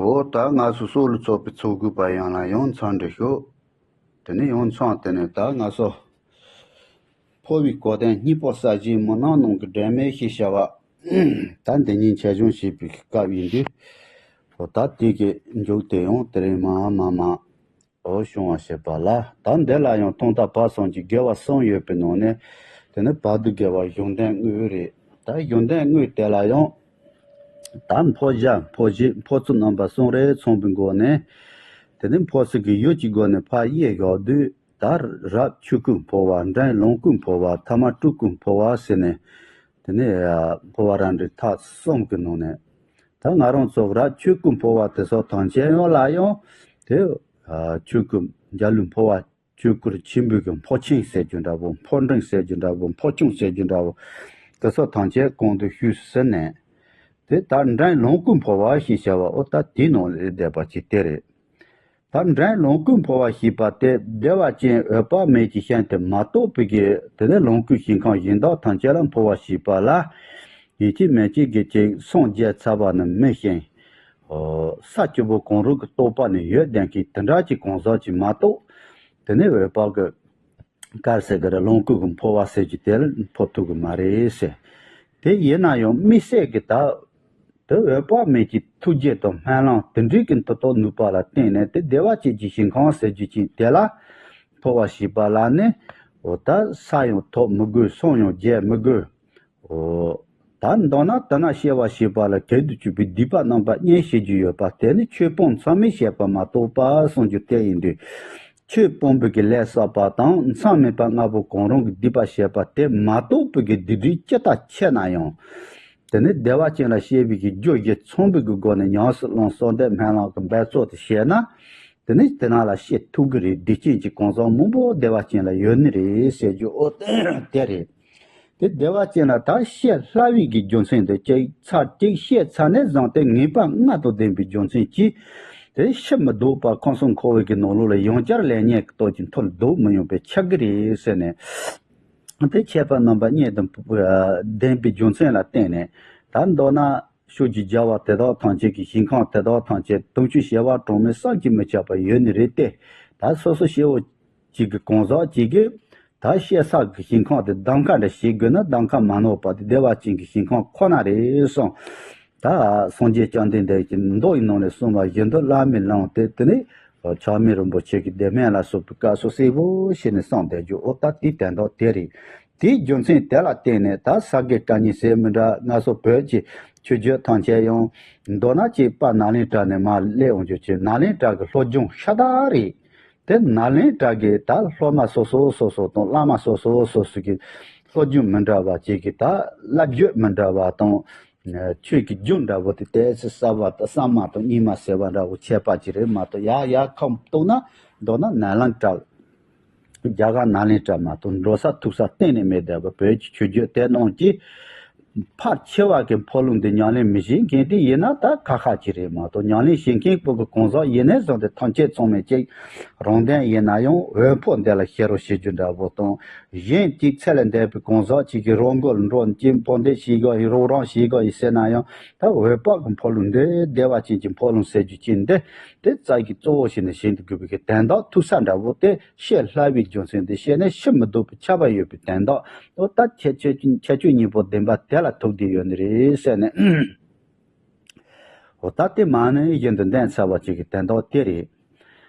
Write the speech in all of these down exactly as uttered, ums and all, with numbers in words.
ཨོ་ད་ང་ཚོ་སྲོག་ལ་ཚོགས་པའི་ཚོགས་དགོས་པ་ཡང་ལ་ཡང་འཚམས་འདྲི་ཞུ། དེ་ནས་ཡང་འཚམས་དེ་ནས་ད་ང་ཚོ་འཕོ་བའི་གོ་དོན་སྙིང་པོ་གསར་བཞེངས་མི་སྣ་ནང་གི་སྒྲོན་མེ་ཞེས་བྱ་བ། ད་འདི་ཉིད་འཆད་སྦྱོང་བྱེད་པའི་སྐབས་ཡིན་དུས། ཨོ་ད་དེ་གི་མཇུག་དེ་ཡང་དེ་རིང་མ་མ་མ། ཨོ་བྱུང་བ་བྱེད་པ་ལ། ད་འདི་ལ་ཡང་ཐོག་མཐའ་བར་གསུམ་གྱི་དགེ་བ་གསུམ་ཡོད་པའི་ནང་ནས། དེ་ནི་བར་དུ་དགེ་བ་གཞུང་དོན་དངོས་རེད། ད་གཞུང་དོན་དངོས་དེ་ལ་ཡང་། ད་འཕོ་བྱ་འཕོ་བྱེད་འཕོ་ཚུལ་རྣམ་པ་གསུམ་རེ་མཚོན་པའི་སྒོ་ནས། དེ་ནི་འཕོ་ཚུལ་གྱི་ཡུལ་གྱི་སྒོ་ནས་ཕར་དབྱེ་བཞག་དུས། ད་རབ་ཆོས་སྐུའི་འཕོ་བ། འབྲིང་ལོངས་སྐུའི་འཕོ་བ། ཐ་མ་སྤྲུལ་སྐུའི་འཕོ་བ་ཟེར་ནས། དེ་ནས་འཕོ་བ་རབ་འབྲིང་ཐ་གསུམ་གྱི་ནང་ནས། ད་ང་རང་ཚོ་རབ་ཆོས་སྐུའི་འཕོ་བ་དེ་ཚོ་ཐམས་ཅད་ཡོངས་ལ་ཡང་། དེ་ཆོས་སྐུ་འཇའ་ལུས་འཕོ་བ། ཆོས་སྐུ་ཆེན་པོའི་གི་འཕོ་ཆེན་ཟེར་རྒྱུ་འདྲ་བོ། འཕོ་འབྲིང་ཟེར་རྒྱུ་འདྲ་བོ། འཕོ་ཆུང་ཟེར་རྒྱུ་འདྲ་བོ། དེ་ཚོ་ཐམས་ཅད་གོང་དུ་ཞུས་ཟིན་ནས། དེ་ལྟར་འབྲིང་ལོངས་སྐུའི་འཕོ་བ་ཞེས་བྱ་བ། ཨོ་ད་དེའི་ནང་ལས་འདས་པ་ཅིག་དེ་རེད། ད་འབྲིང་ལོངས་སྐུའི་འཕོ་བ་ཞེས་པ་དེ་བདེ་བ་ཅན་འོད་དཔག་མེད་ཀྱི་ཞིང་དུ་མ་གཏོགས་པའི་གི་དེ་ནས་ལོངས་སྐུའི་ཞིང་ཁམས་གཞན་དག་ཐམས་ཅད་ལ་འཕོ་བ་ཞེས་པ་ལ། ཡིད་ཆེས་མི་བྱེད་ཀྱི་ཅིག་སངས་རྒྱས་ཚར་བ་ནི་མིན་ཞིང་། ས་བཅུ་པོ་གང་རུང་གི་རྟོགས་པ་ནི་ཡོད་ལྡན་གྱི་དེ་འདྲ་གྱི་གང་ཟག་ཅིག་མ་གཏོགས། དེ་ནས་འོད་དཔག་གི་དཀར་ཟེར་གི་རེད། ལོངས་སྐུ་གི་འཕོ་བ་ཟེར་གྱི་དེ་ལ་འཕོ་ཐུབ་གི་མ་རེད་ཟེར། དེ་ཡིན་ན་ཡང་དམིགས་བསལ་གྱི་ད། དེ་འོད་དཔག་མེད་ཀྱི་ཐུགས་རྗེ་དང་སྨོན་ལམ་དེ་འདྲའི་གི་མཐུ་སྟོབས་ནུས་པ་ལ་བརྟེན་ནས། དེ་བདེ་བ་ཅན་གྱི་ཞིང་ཁམས་ཟེར་རྒྱུ་ཅིག་དེ་ལ་འཕོ་བ་ཞེས་པ་ལ་ནི། འོ་ད་ས་ཡང་ཐོབ་མི་དགོས། སངས་ཡང་རྒྱས་མི་དགོས། འོ། ད་མདོར་ན་དེ་ན་སྐྱེ་བ་ཞེས་པ་ལ་གལ་དུ་གྱུར་པའི་སྡིག་པ་རྣམ་པ་གཉིས་བྱེད་རྒྱུ་ཡོད་པ་དེ་ནི་ཆོས་སྤོང་ཚང་མས་བྱས་པ་མ་གཏོགས་པ་གསུང་རྒྱུ་དེ་ཡིན་དུས། ཆོས་སྤོང་བའི་གི་ལས་བསགས་པ་དང་མཚམས་མེད་པ་ལྔ་པོ་གང་རུང་གི་སྡིག་པ་བྱས་པ་དེ་མ་གཏོགས་པའི་གི་སྡིག་སྒྲིབ་ཅི་ལྟར་ཆེ་ན་ཡང་། དེ་ནི་བདེ་བ་ཅན་ལ་སྐྱེ་བའི་གི་རྒྱུ་གཞི་ཚང་བའི་གི་སྒོ་ནས་ཉམས་སུ་བླང་བསམ་གཏན་སྨོན་ལམ་གྱི་འབད་རྩོལ་དེ་བྱས་ན། དེ་ནི་དེ་ན་ལ་སྐྱེ་ཐུབ་ཀྱི་རེད། སྡིག་ཅན་གྱི་གང་ཟག་མང་པོ་བདེ་བ་ཅན་ལ་ཡོད་ནི་རེད་ཟེར་རྒྱུ། ཨོ་དེ་རེད། དེ་བདེ་བ་ཅན་ལ་ད་ཤེས་སླ་བའི་གི་རྒྱུ་མཚན་དེ་གཅིག་ཚར་གཅིག་ཤེས་ཚར་ནས་བཟུང་སྟེ་ངེས་པ་ལྔ་དང་ལྡན་པའི་རྒྱུ་མཚན་གྱིས། དེ་ཕྱིར་མི་ལྡོག་པར་ཁམས་གསུམ་འཁོར་བའི་གི་ནང་ལོགས་ལ་ཡང་བསྐྱར་ལེན་ཉེན་གྱི་སྟོབས་ཀྱིས་མཐོལ་ལྡོག་མི་ཡོང་པའི་ཆགས་ཀྱི་རེད་ཟེར་ནས། དེ་ཁྱད་པར་རྣམ་པ་གཉིས་དང་ལྡན་པའི་རྒྱུ་མཚན་ལ་བརྟེན་ནས། ད་མདོར་ན་ཕྱོགས་ཀྱི་རྒྱལ་བ་དེ་དག་ཐམས་ཅད་ཀྱི་ཞིང་ཁམས་དེ་དག་ཐམས་ཅད་དུང་ཕྱུར་བྱེ་བ་གྲངས་མེད་བསམ་གྱིས་མི་ཁྱབ་པ་ཡོད་ནི་རེད་དེ། ད་སོ་སོ་སྐྱེ་བོ་གཅིག་གི་གང་ཟག་གཅིག་གིས་ད་ཤེས་ས་གི་ཞིང་ཁམས་དེ་གདམ་ཁ་འདྲ་བྱེད་དགོས་ན། གདམ་ཁ་མ་ནོར་བ་དེ་བདེ་བ་ཅན་གྱི་ཞིང་ཁམས་ཁོ་ན་རེད་གསུངས། ད་སངས་རྒྱས་བཅོམ་ལྡན་འདས་ཀྱིས་མདོ་ཡི་ནང་ནས་གསུངས་པ་བཞིན་དུ་བླ་མའི་ལམ་དེ། དེ་ནས་ཆགས་མེད་རིན་པོ་ཆེ་གི་བདེ་སྨོན་ལ་སོགས་པའི་སྐབས་སུ་གསལ་པོ་བྱས་ནས་གསུངས་བསྡད་རྒྱུ། ཨོ་ད་དེའི་དོན་དག་དེ་རེད། དེའི་རྒྱུ་མཚན་དེ་ལ་བརྟེན་ནས་ད་ས་དགེ་བཀའ་རྙིང་ཟེར་མི་འདྲ། ང་ཚོ་བོད་ཀྱི་ཆོས་བརྒྱུད་ཐམས་ཅད་ཡང་མདོར་ན་ཅིག་དཔལ་ནཱ་ལེནྡྲ་ནས་མར་སླེབས་འོང་རྒྱུ་བྱས། ནཱ་ལེནྡྲ་གི་སློབ་སྦྱོང་ཤ་སྟག་རེད། དེ་ནཱ་ལེནྡྲ་གི་ད་སློབ་མ་སོ་སོ་སོ་སོ་དང་བླ་མ་སོ་སོ་སོ་སོ་གི་སློབ་སྦྱོང་མི་འདྲ་བ་ཅིག་གི་ད་བསླབ་བྱ་མི་འདྲ་བ་དང་། ཆོས་ཀྱི་རྒྱུན་འདྲ་བོ་དེ་ཏོག་ཙམ་གསར་བ་དང་གསར་མ་དང་རྙིང་མ་ཟེར་བ་འདྲ་བོ་ཁྱད་པར་ཅིག་རེད་མ་གཏོགས། ཡར་ཡར་ཁ་གཏུགས་ན་མདོར་ན་ནཱ་ལེནྡྲ། རྒྱ་གར་ནཱ་ལེནྡྲ་མ་གཏོགས་འགྲོ་ས་ཐུག་ས་གཏན་ནས་མེད་བསྡད་པ། བོད་ཀྱི་ཆོས་བརྒྱུད་དེ་རྣམས་ཀྱི་ཕལ་ཆེ་བ་གི་འཕོ་ལུང་འདི་ཉམས་ལེན་མི་བྱེད་མཁན་དེ་ཡིན་ན་ད་ཁག་ཁག་ཅིག་རེད་མ་གཏོགས། ཉམས་ལེན་བྱེད་མཁན་པོ་གི་གང་ཟག་ཡིན་ནའི་བཟུང་སྟེ་ཐམས་ཅད་ཚང་མས་ཅིག་རང་དོན་ཡིན་ན་ཡང་འོད་འཕོ་འདི་ལ་ཤེས་རོགས་བྱེད་རྒྱུ་འདྲ་བོ་དང་། གཞན་གཅིག་ཚད་ལས་འདས་པའི་གང་ཟག་ཅིག་གི་རང་མགོ་ལ་འགྲོ་ཅིག་འཕོ་འདེབས་བྱེད་དགོས་ཡིན། རོགས་རམ་བྱེད་དགོས་ཡིན་ཟེར་ན་ཡང་། ད་འོད་དཔག་གི་འཕོ་ལུང་འདི་བདེ་བ་ཅན་གྱི་འཕོ་ལུང་ཟེར་རྒྱུ་ཅིག་འདི། དེ་རྩ་གི་གཙོ་བོ་བྱས་ནས་བྱེད་དགོས་པའི་གི་དོན་དག་ཐུག་ས་འདྲ་བོ་དེ་ཤེས་སླ་བའི་རྒྱུ་མཚན་དེ་བཤད་ནས་ཕྱིར་མི་ལྡོག་པའི་ཁྱབ་པ་ཡོད་པའི་དོན་དག། འོ་ད་ཁྱད་ཆོས་ཁྱད་ཆོས་གཉིས་པོ་ལྡན་པ་དེ་ལ་ཐུག་བསྡད་ཡོད་ནི་རེད་ཟེར་ནས། འོ་ད་དེ་མ་ནི་བཞིན་དུ་འདོན་ཚར་བ་ཅིག་གི་དོན་དག་དེ་རེད།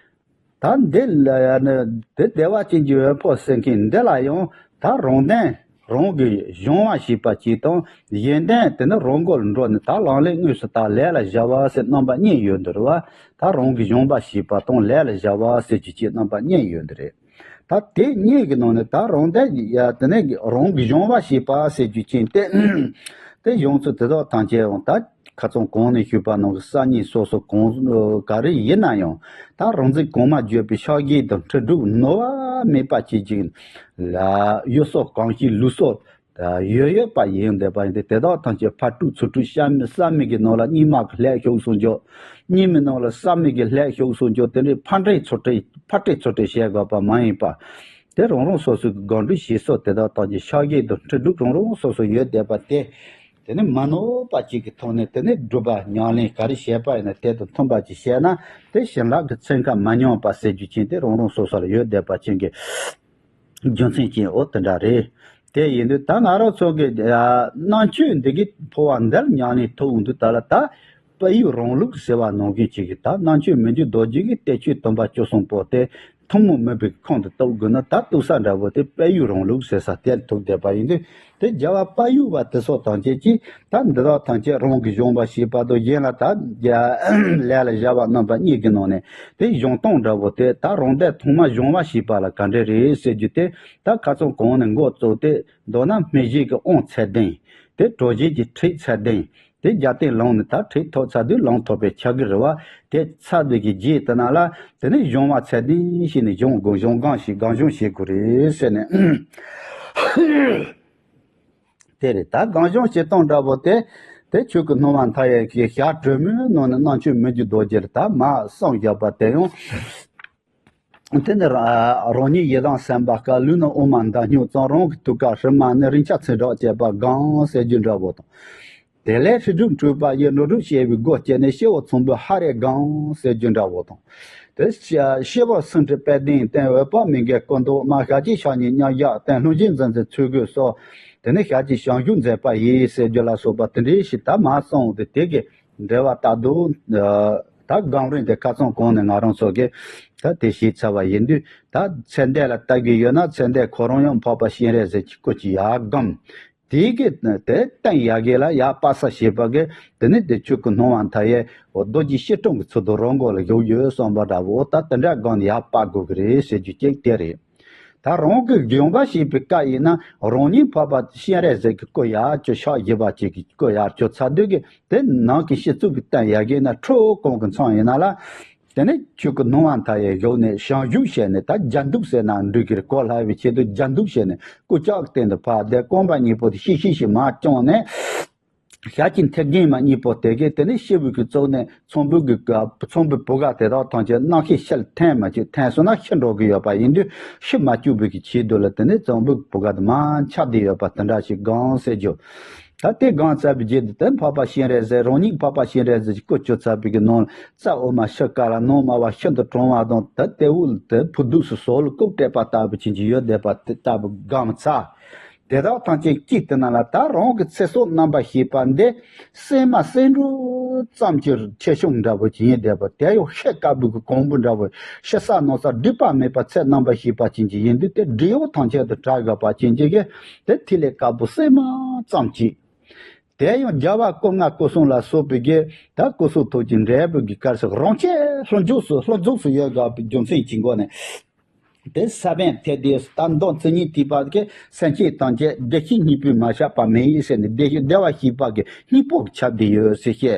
ད་འདི་ལ་ཡང་ནི་དེ་བདེ་བ་ཅན་གྱི་འོད་འཕོ་ཟེར་མཁན་འདི་ལ་ཡང་ད་རང་དོན་རང་གི་སྦྱོང་བ་ཞེས་པ་གཅིག་དང་། གཞན་དོན་དེ་ནི་རང་མགོ་ལ་འགྲོ་ནས་ད་ལམ་ལས་དངོས་སུ་ད་ལས་ལ་བཞག་པ་ཟེར་རྣམ་པ་གཉིས་ཡོད་འདི་རེད་བ། ད་རང་གི་སྦྱོང་བ་ཞེས་པ་དང་ལས་ལ་བཞག་པ་ཟེར་རྒྱུ་གཅིག་རྣམ་པ་གཉིས་ཡོད་འདི་རེད། ད་དེ་གཉིས་ཀྱི་ནང་ནས་ད་རང་དོན་ཡ་དེ་ནས་རང་གི་སྦྱོང་བ་ཞེས་པ་ཟེར་རྒྱུ་ཅན་དེ། དེ་སྦྱོང་ཚུལ་དེ་དག་ཐམས་ཅད་ཡང་ད་ཁ་སང་གོང་ནས་ཞུས་པ་ནང་གི་ས་གཉིས་སོ་སོ་གང་ག་རེ་ཡིན་ན་ཡང་། ད་རང་འཛིན་གོང་མ་བརྗོད་པའི་ཕྱག་རྒྱའི་དང་ཁྲིད་སྒྲུབ་ནོར་བ་མེད་པ་བྱེད་ཅིང་། ལ་ཡུལ་སོགས་གང་ཞིག་ལུགས་སྲོལ་ཡོད་ཡོད་པ་ཡིན་བསྡད་པ་ཡིན་ཏེ། དེ་དག་ཐམས་ཅད་ཕར་སྤྲུགས་ཚུར་སྤྲུགས་བསམ་བསམ་མི་གི་ནང་ལ་རྙིང་མ་གི་ལྷད་ཞུགས་སོང་ཅོག་རྙིང་མའི་ནང་ལ་བསམ་མི་གི་ལྷད་ཞུགས་སོང་ཅོག་དེ་འདྲའི་ཕར་འདྲེས་ཚུར་འདྲེས་ཕར་འདྲེས་ཚུར་འདྲེས་བྱེད་དགོས་པ་མ་ཡིན་པ། དེ་རང་རང་སོ་སོའི་གི་སྒོམ་སྒྲུབ་བྱེད་སྲོལ་དེ་དག་ཐམས་ཅད་ཕྱག་རྒྱའི་དང་ཁྲིད་སྒྲུབ་རང་རང་སོ་སོ་ཡོད་བསྡད་པ་དེ། དེ་ནི་མ་ནོར་བ་ཅིག་གི་ཐོག་ནས་དེ་ནི་སྒྲུབ་པ་ཉམས་ལེན་ག་རེ་བྱས་པ་ཡིན་ན་དེ་དང་མཐུན་པ་ཅིག་བྱས་ན་དེ་བྱིན་རླབས་ཀྱི་ཚན་ཁ་མ་ཉམས་པ་ཟེར་རྒྱུ་ཅན་དེ་རང་རང་སོ་སོ་ལ་ཡོད་བསྡད་པ་ཅན་གྱི་རྒྱུ་མཚན་ཅན་འོ་དེ་འདྲ་རེད། དེ་ཡིན་དུས་ད་ང་རང་ཚོ་གི་ཨ་རྣམ་དཔྱོད་འདི་གི་འཕོ་བ་འདིར་ཉམས་ལེན་ཐུབ་འོང་དུས་ད་ལ་ད་དཔལ་ཡུལ་རང་ལུགས་ཟེར་བ་ནང་བཞིན་ཅིག་གི་ད་རྣམ་དཔྱོད་མི་འགྱུར་རྡོ་རྗེ་གི་བསྟན་བཅོས་སྟོན་པ་བཅུ་གསུམ་པོ་དེ་ཐུན་མོང་མིན་པའི་ཁོང་དུ་གཏུག་དགོས་ན་ད་གཏུག་ས་འདྲ་བོ་དེ་དཔལ་ཡུལ་རང་ལུགས་ཟེར་ས་དེར་ཐུག་བསྡད་པ་ཡིན་དུས་དེ་རྒྱལ་བ་དཔལ་ཡུལ་བ་དེ་སོགས་ཐམས་ཅད་ཀྱིས་ད་འདི་དག་ཐམས་ཅད་རང་གི་སྦྱོང་བ་བྱས་པ་དང་གཞན་ལ་ད་རྒྱ་ལས་ལ་བྱ་བ་རྣམ་པ་གཉིས་ཀྱི་ནང་ནས་དེ་སྦྱོང་སྟངས་འདྲ་བོ་དེ་ད་རང་སྡེ་ཐོག་མ་སྦྱོང་བ་བྱས་པ་ལ་ག་འདྲ་རེད་ཟེར་རྒྱུ་དེ་ད་ཁ་སང་གོང་ནས་འགོ་བཙུགས་ཏེ་མདོར་ན་སྨིན་བྱེད་ཀྱི་དབང་ཚད་ལྡན་དེ་གྲོལ་བྱེད་ཀྱི་ཁྲིད་ཚད་ལྡན། དེ་རྒྱབ་རྟེན་ལམ་ནི་ད་ཁྲིད་ཐོབ་ཚར་དུས་ལམ་ཐོབ་པའི་ཆ་གི་རེ་བ་དེ་ཚར་དུས་ཀྱི་རྗེས་དེ་ན་ལ་དེ་ནི་སྦྱོང་བ་ཚད་ལྡན་ཞིག་ནས་སྦྱོང་དགོས་སྦྱོང་གང་ཞིག་གང་སྦྱོང་བྱེད་དགོས་རེད་ཟེར་ནས་དེ་རེད། ད་གང་སྦྱོང་བྱེད་སྟངས་འདྲ་པོ་དེ་དེ་ཆོས་ཀྱི་སྣང་བ་མཐའ་ཡས་ཀྱི་ཞག་དྲོན་མོའི་ནང་ནས་རྣམ་དཔྱོད་མི་འགྱུར་རྡོ་རྗེར་ད་མ་གསུངས་བཞག་པ་དེ་ཡང་། དེ་ནི་རང་ཉིད་ཡི་དམ་སེམས་དཔའ་དཀའ་ལུས་ནི་དབུ་མ་མདའ་སྨྱུག་ཙམ། རང་གི་ཐུགས་ཀ་ཧྲི་མ་ནི་རིང་ཆ་ཚེ་གྲགས་བཅས་པ་གང་ཟེར་རྒྱུ་འདྲ་བོ་དང་། དེ་ལས་ཧྲི་སྒྲུབ་འཁྲུལ་པ་ཡི་འགྲོ་དྲུག་བྱེད་པའི་སྒོ་བཅད་ནས་སྐྱེ་བོ་ཚོམ་བུ་ཧ་རེ་གང་ཟེར་རྒྱུ་འདྲ་བོ་དང་། དེ་སྐྱེ་བོ་སུམ་ཁྲི་དཔལ་ལྡན་བསྟན། འོད་དཔག་མེད་མགོན་སྐུ་མདོག་དམར། ཞལ་གཅིག་ཕྱག་གཉིས་མཉམ་གཞག་བསྟན། ལྷུན་གྱིས་འཛིན་ཚུལ་ཚུལ་དགོས་སོགས། དེ་ནས་ཞལ་གཅིག་བྱང་བཞུགས་མཛད་པ་ཡིས་ཟེར་རྒྱུ་ལ་སོགས་པ་དེ་འདྲའི་ཞིག་ད་མ་གསུངས་ཏེ་དེ་གི་འགྲེལ་བ་ལྟར་དུ། ད་སྒོམ་རིམ་དེ་ཁ་སང་གོང་ནས་ང་རང་ཚོ་གིས་ད་དེ་ཞུས་ཚར་བ་ཡིན་དུས་ད་ཚད་ལྡན་ལ་ལྟ་གི་ཡོད་ན་ཚད་ལྡན་ཁོ་རང་ཡང་འཕགས་པ་སྤྱན་རས་གཟིགས་ཀྱི་སྐུ་གཅིག་ཡར་སྒོམ། དེའི་གི་དེ་བསྟན་ཡར་རྒྱས་ལ་ཡར་སྤ་ས་ཞེས་པ་གི་དེ་ནི་དེ་ཆོས་ཀྱི་སྣང་བ་མཐའ་ཡས་རྡོ་རྗེ་སྐྱིལ་ཀྲུང་གི་ཚུལ་དུ་རང་སྒོམ་ལ་བཞུགས་ཡོད་བསམ་པ་འདྲ་བོ་ད་དེ་འདྲ་སྒོམ་ཡར་སྤ་དགོས་ཀྱི་རེད་ཟེར་རྒྱུ་གཅིག་དེ་རེད། ད་རང་གི་སྦྱོང་བ་བྱེད་པའི་སྐབས་ཡིན་ན་རང་ཉིད་འཕགས་པ་སྤྱན་རས་གཟིགས་ཀྱི་སྐུ་ཡར་ཅིག་ཕྱག་བཞི་པ་ཅིག་གི་སྐུ་ཡར་ཅིག་ཚར་དུས་ཀྱི་དེ་ནང་གི་སྤྱི་གཙུག་གི་སྟེང་ཡར་རྒྱས་ན་ཁྲོ་གང་གི་མཚམས་ཡིན་ན་ལ། དེ་ནས་ཆོས་ཀྱི་སྣང་བ་མཐའ་ཡས་བཞུགས་ནས་བྱང་བཞུགས་བྱས་ནས་ད་རྒྱ་འདུག་ཟེར་ན་འགྲིག་གི་རེད། གོ་སླ་བའི་ཆེད་དུ་རྒྱ་འདུག་བྱས་ནས་སྐུ་ལྕགས་སྟེང་དུ་ཕར་བསྡད་རྐང་པ་གཉིས་པོ་དེ་ཤིག་ཤིག་ཤིག་མར་བརྐྱངས་ནས། ཞལ་གྱི་མཐེབ་གིན་མ་གཉིས་པོ་དེ་གས་དེ་ནས་ཤི་བོའི་གི་གཙུག་ནས་ཚོམ་བུ་གི་ཚོམ་བུའི་བུ་ག་དེ་དག་ཐམས་ཅད་རྣམ་ཤེས་ཤར་འཐེན་མ་བཅུག་འཐེན་སོང་ན་ཤི་འགྲོ་གི་ཡོད་པ་ཡིན་དུས་ཤི་མ་བཅུག་པའི་གི་ཆེད་དུ་ལ་དེ་ནས་ཚོམ་བུའི་བུ་ག་དེ་མར་འཕྱར་བསྡད་ཡོད་པ་དེ་འདྲ་ཞིག་སྒོམ་ཟེར་རྒྱུ། ད་དེ་སྒོམ་ཚར་བའི་རྗེས་དུ་དེ་འཕགས་པ་སྤྱན་རས་གཟིགས་རང་ཉིད་འཕགས་པ་སྤྱན་རས་གཟིགས་ཀྱི་སྐུ་བཅུག་ཚར་བའི་གི་ནང་རྩ་འོག་མ་ཤི་དཀའ་ལ་ནང་དམའ་བ་ཤིན་ཏུ་གྲང་བ་དང་ད་དེ་འུ་དེ་ཕུ་དུགས་སུ་ཟོག་ལ་རྐུབ་སྤྲད་པ་ལྟ་བུ་ཅན་གྱི་ཡོད་བསྡད་པ་དེ་ལྟ་བུ་སྒོམ་ཚར། དེ་དག་ཐམས་ཅད་ཀྱིས་དེ་ན་ལ་ད་རང་གི་ཚེ་སྲོག་རྣམ་པར་ཤེས་པ་འདི་སྲན་མ་སྲན་འབྲུ་ཙམ་གྱི་ཁྱེར་ཤོག་འདྲ་པོ་ཅིག་ཡིན་བསྡད་པ་དེ་ཡང་ཤི་དཀའ་བུ་གི་གོང་བུ་འདྲ་པོ་ཤི་ས་ནོར་ས་སྒྲིབ་པ་མེད་པ་ཚེ་རྣམ་པར་ཤེས་པ་ཅན་གྱི་ཡིན་དུས་དེ་སྒྲིབ་གཡོགས་ཐམས་ཅད་དུ་བྲལ་དགོས་པ་ཅན་གྱི་གི་དེ་ཐིག་ལེ་དཀར་པོ་སྲན་མ་ཙམ་གྱིས། དེ་ཡང་རྒྱལ་བ་སྐུ་ལྔ་སྐུ་གསུམ་ལ་སོགས་པའི་གི་ད་སྐུ་གསུང་ཐུགས་ཀྱི་འབྲས་བུ་གི་དཀར་ཟས་རང་ཆས་ལྷུན་འཇུག་སུ་ལྷུན་འཇུག་སུ་ཡོད་དགོས་པའི་རྒྱུ་མཚན་གྱི་སྒོ་ནས། དེ་ས་བོན་ཐེག་དེས་སུ་ད་མདོ་མཚན་ཉིད་ཐེག་པ་གི་སེམས་ཅན་ཐམས་ཅད་བདེ་གཤེགས་གཉིས་པོས་མ་བཞག་པ་མེད་ཟེར་ནས་བདེ་གཤེགས་བདེ་བར་གཤེགས་པ་གི་སྙིང་པོ་གི་ཁྱབ་བསྡད་ཡོད་ཟེར་བཤད།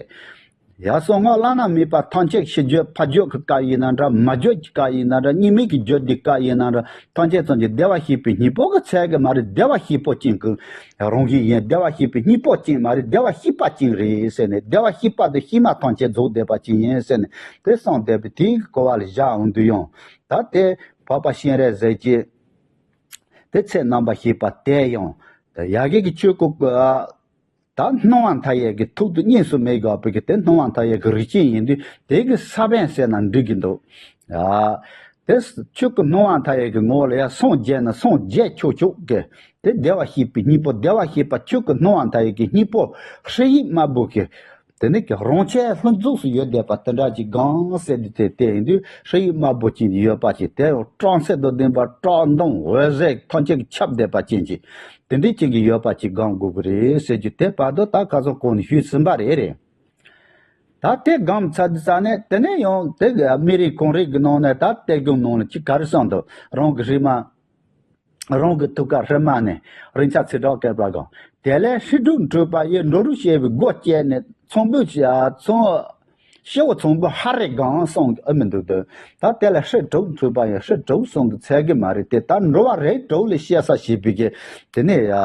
ཡར་སོང་ངོ་བླ་ན་མེད་པ་ཐམས་ཅད་ཤི་རྒྱུ་ཕ་རྒྱུད་ཀྱི་སྐབས་ཡིན་ན་འདྲ་མ་རྒྱུད་ཀྱི་སྐབས་ཡིན་ན་འདྲ་སྙིགས་མའི་གི་རྒྱུད་སྡེའི་སྐབས་ཡིན་ན་འདྲ་ཐམས་ཅད་ཐམས་ཅད་བདེ་བར་གཤེགས་པའི་སྙིང་པོ་གི་ཚད་གི་མ་རེད། བདེ་བར་གཤེགས་པོ་ཅན་གི་རང་བཞིན་ཡིན། བདེ་བར་གཤེགས་པའི་སྙིང་པོ་ཅན་མ་རེད། བདེ་བར་གཤེགས་པ་ཅན་རེད་ཟེར་ནས་བདེ་བར་གཤེགས་པ་དེ་གཤེགས་མ་ཐམས་ཅད་རྫོགས་བསྡད་པ་ཅན་ཡིན་ཟེར་ནས་དེ་གསུངས་བསྡད་པའི་དེའི་གི་གོ་བ་ལ་བཞག་འོང་དུས་ཡང་ད་དེ་འཕགས་པ་སྤྱན་རས་གཟིགས་ཀྱིས། དེ་ཚེ་རྣམ་པར་ཤེས་པ་དེ་ཡང་ཡ་གི་གི་ཆོས་སྐུ་ད་སྣང་བ་མཐའ་ཡས་ཀྱི་ཐུག་ཏུ་གཉིས་སུ་མེད་དགོས་པའི་གི་དེ་སྣང་བ་མཐའ་ཡས་ཀྱི་རིགས་ཅན་ཡིན་དུས་དེ་གི་ས་བོན་ཟེར་ན་འགྲིག་གི་འདུག་ཨ་དེ་ཆོས་སྐུ་སྣང་བ་མཐའ་ཡས་ཀྱི་ངོ་བོ་ལ་ཡང་སངས་རྒྱས་ན་སངས་རྒྱས་ཆོག་ཆོག་གི་དེ་བདེ་བར་གཤེགས་པའི་སྙིང་པོ་བདེ་བར་གཤེགས་པ་ཆོས་སྐུ་སྣང་བ་མཐའ་ཡས་ཀྱི་སྙིང་པོ་ཧྲཱི་ཡིག་དམར་པོ་གི་དེ་ནས་ཀྱི་རང་ཆས་ལྷུན་འཇུག་སུ་ཡོད་བསྡད་པ་དེ་འདྲ་ཅིག་གང་ཟེར་དུས་དེ་དེ་ཡིན་དུས་ཧྲཱི་ཡིག་དམར་པོ་ཅན་གྱི་ཡོད་པ་ཅིག་དེ་ཡང་སྤྲང་ཚད་དང་ལྡན་པ་སྐྲག་གདོང་འོད་ཟེར་ཐམས་ཅད་ཀྱིས་ཁྱབ་བསྡད་པ་ཅན་ཅིག་དེ་འདྲའི་ཅན་གྱི་ཡོད་པ་ཅིག་སྒོམ་དགོས་ཀྱི་རེད་ཟེར་རྒྱུ་དེ་བར་དུ་ད་ཁ་སང་གོང་ནས་ཞུས་ཟིན་པ་རེད་རེད། ད་དེ་སྒོམ་ཚར་དུས་ཙ་ནས་དེ་ནས་ཡང་དེ་མི་རིགས་གང་རིགས་ཀྱི་ནང་ནས་ད་དེ་སྒོམ་ནང་ལ་ཅིག་ག་རེ་གསུངས་འདུག་རང་གི་རིག་མ། རང་གི་ཐུགས་ཀ་ཧྲི་མ་ནས་རིང་ཆ་ཚེ་གྲངས་བསྐལ་པ་གང་། དེ་ལས་ཧྲཱི་སྒྲུབ་འཁྲུལ་པ་ཡི་འགྲོ་དྲུག་བྱེད་པའི་སྒོ་བཅད་ནས་ཚོམ་བུ་ཚོམ་སྐྱེ་བོ་ཚོམ་བུ་ཧ་རེ་གང་གསུངས་ཨེ་མི་འདུག་དོན་ད་དེ་ལས་ཧྲཱི་དྲུག་འཁྲུལ་པ་ཡི་ཧྲཱི་དྲུག་གསུངས་ཀྱི་ཚད་གི་མ་རེད་དེ་ད་འགྲོ་བ་རིགས་དྲུག་ལ་སྐྱེ་ས་བྱེད་པའི་གི་དེ་ནས་ཡ་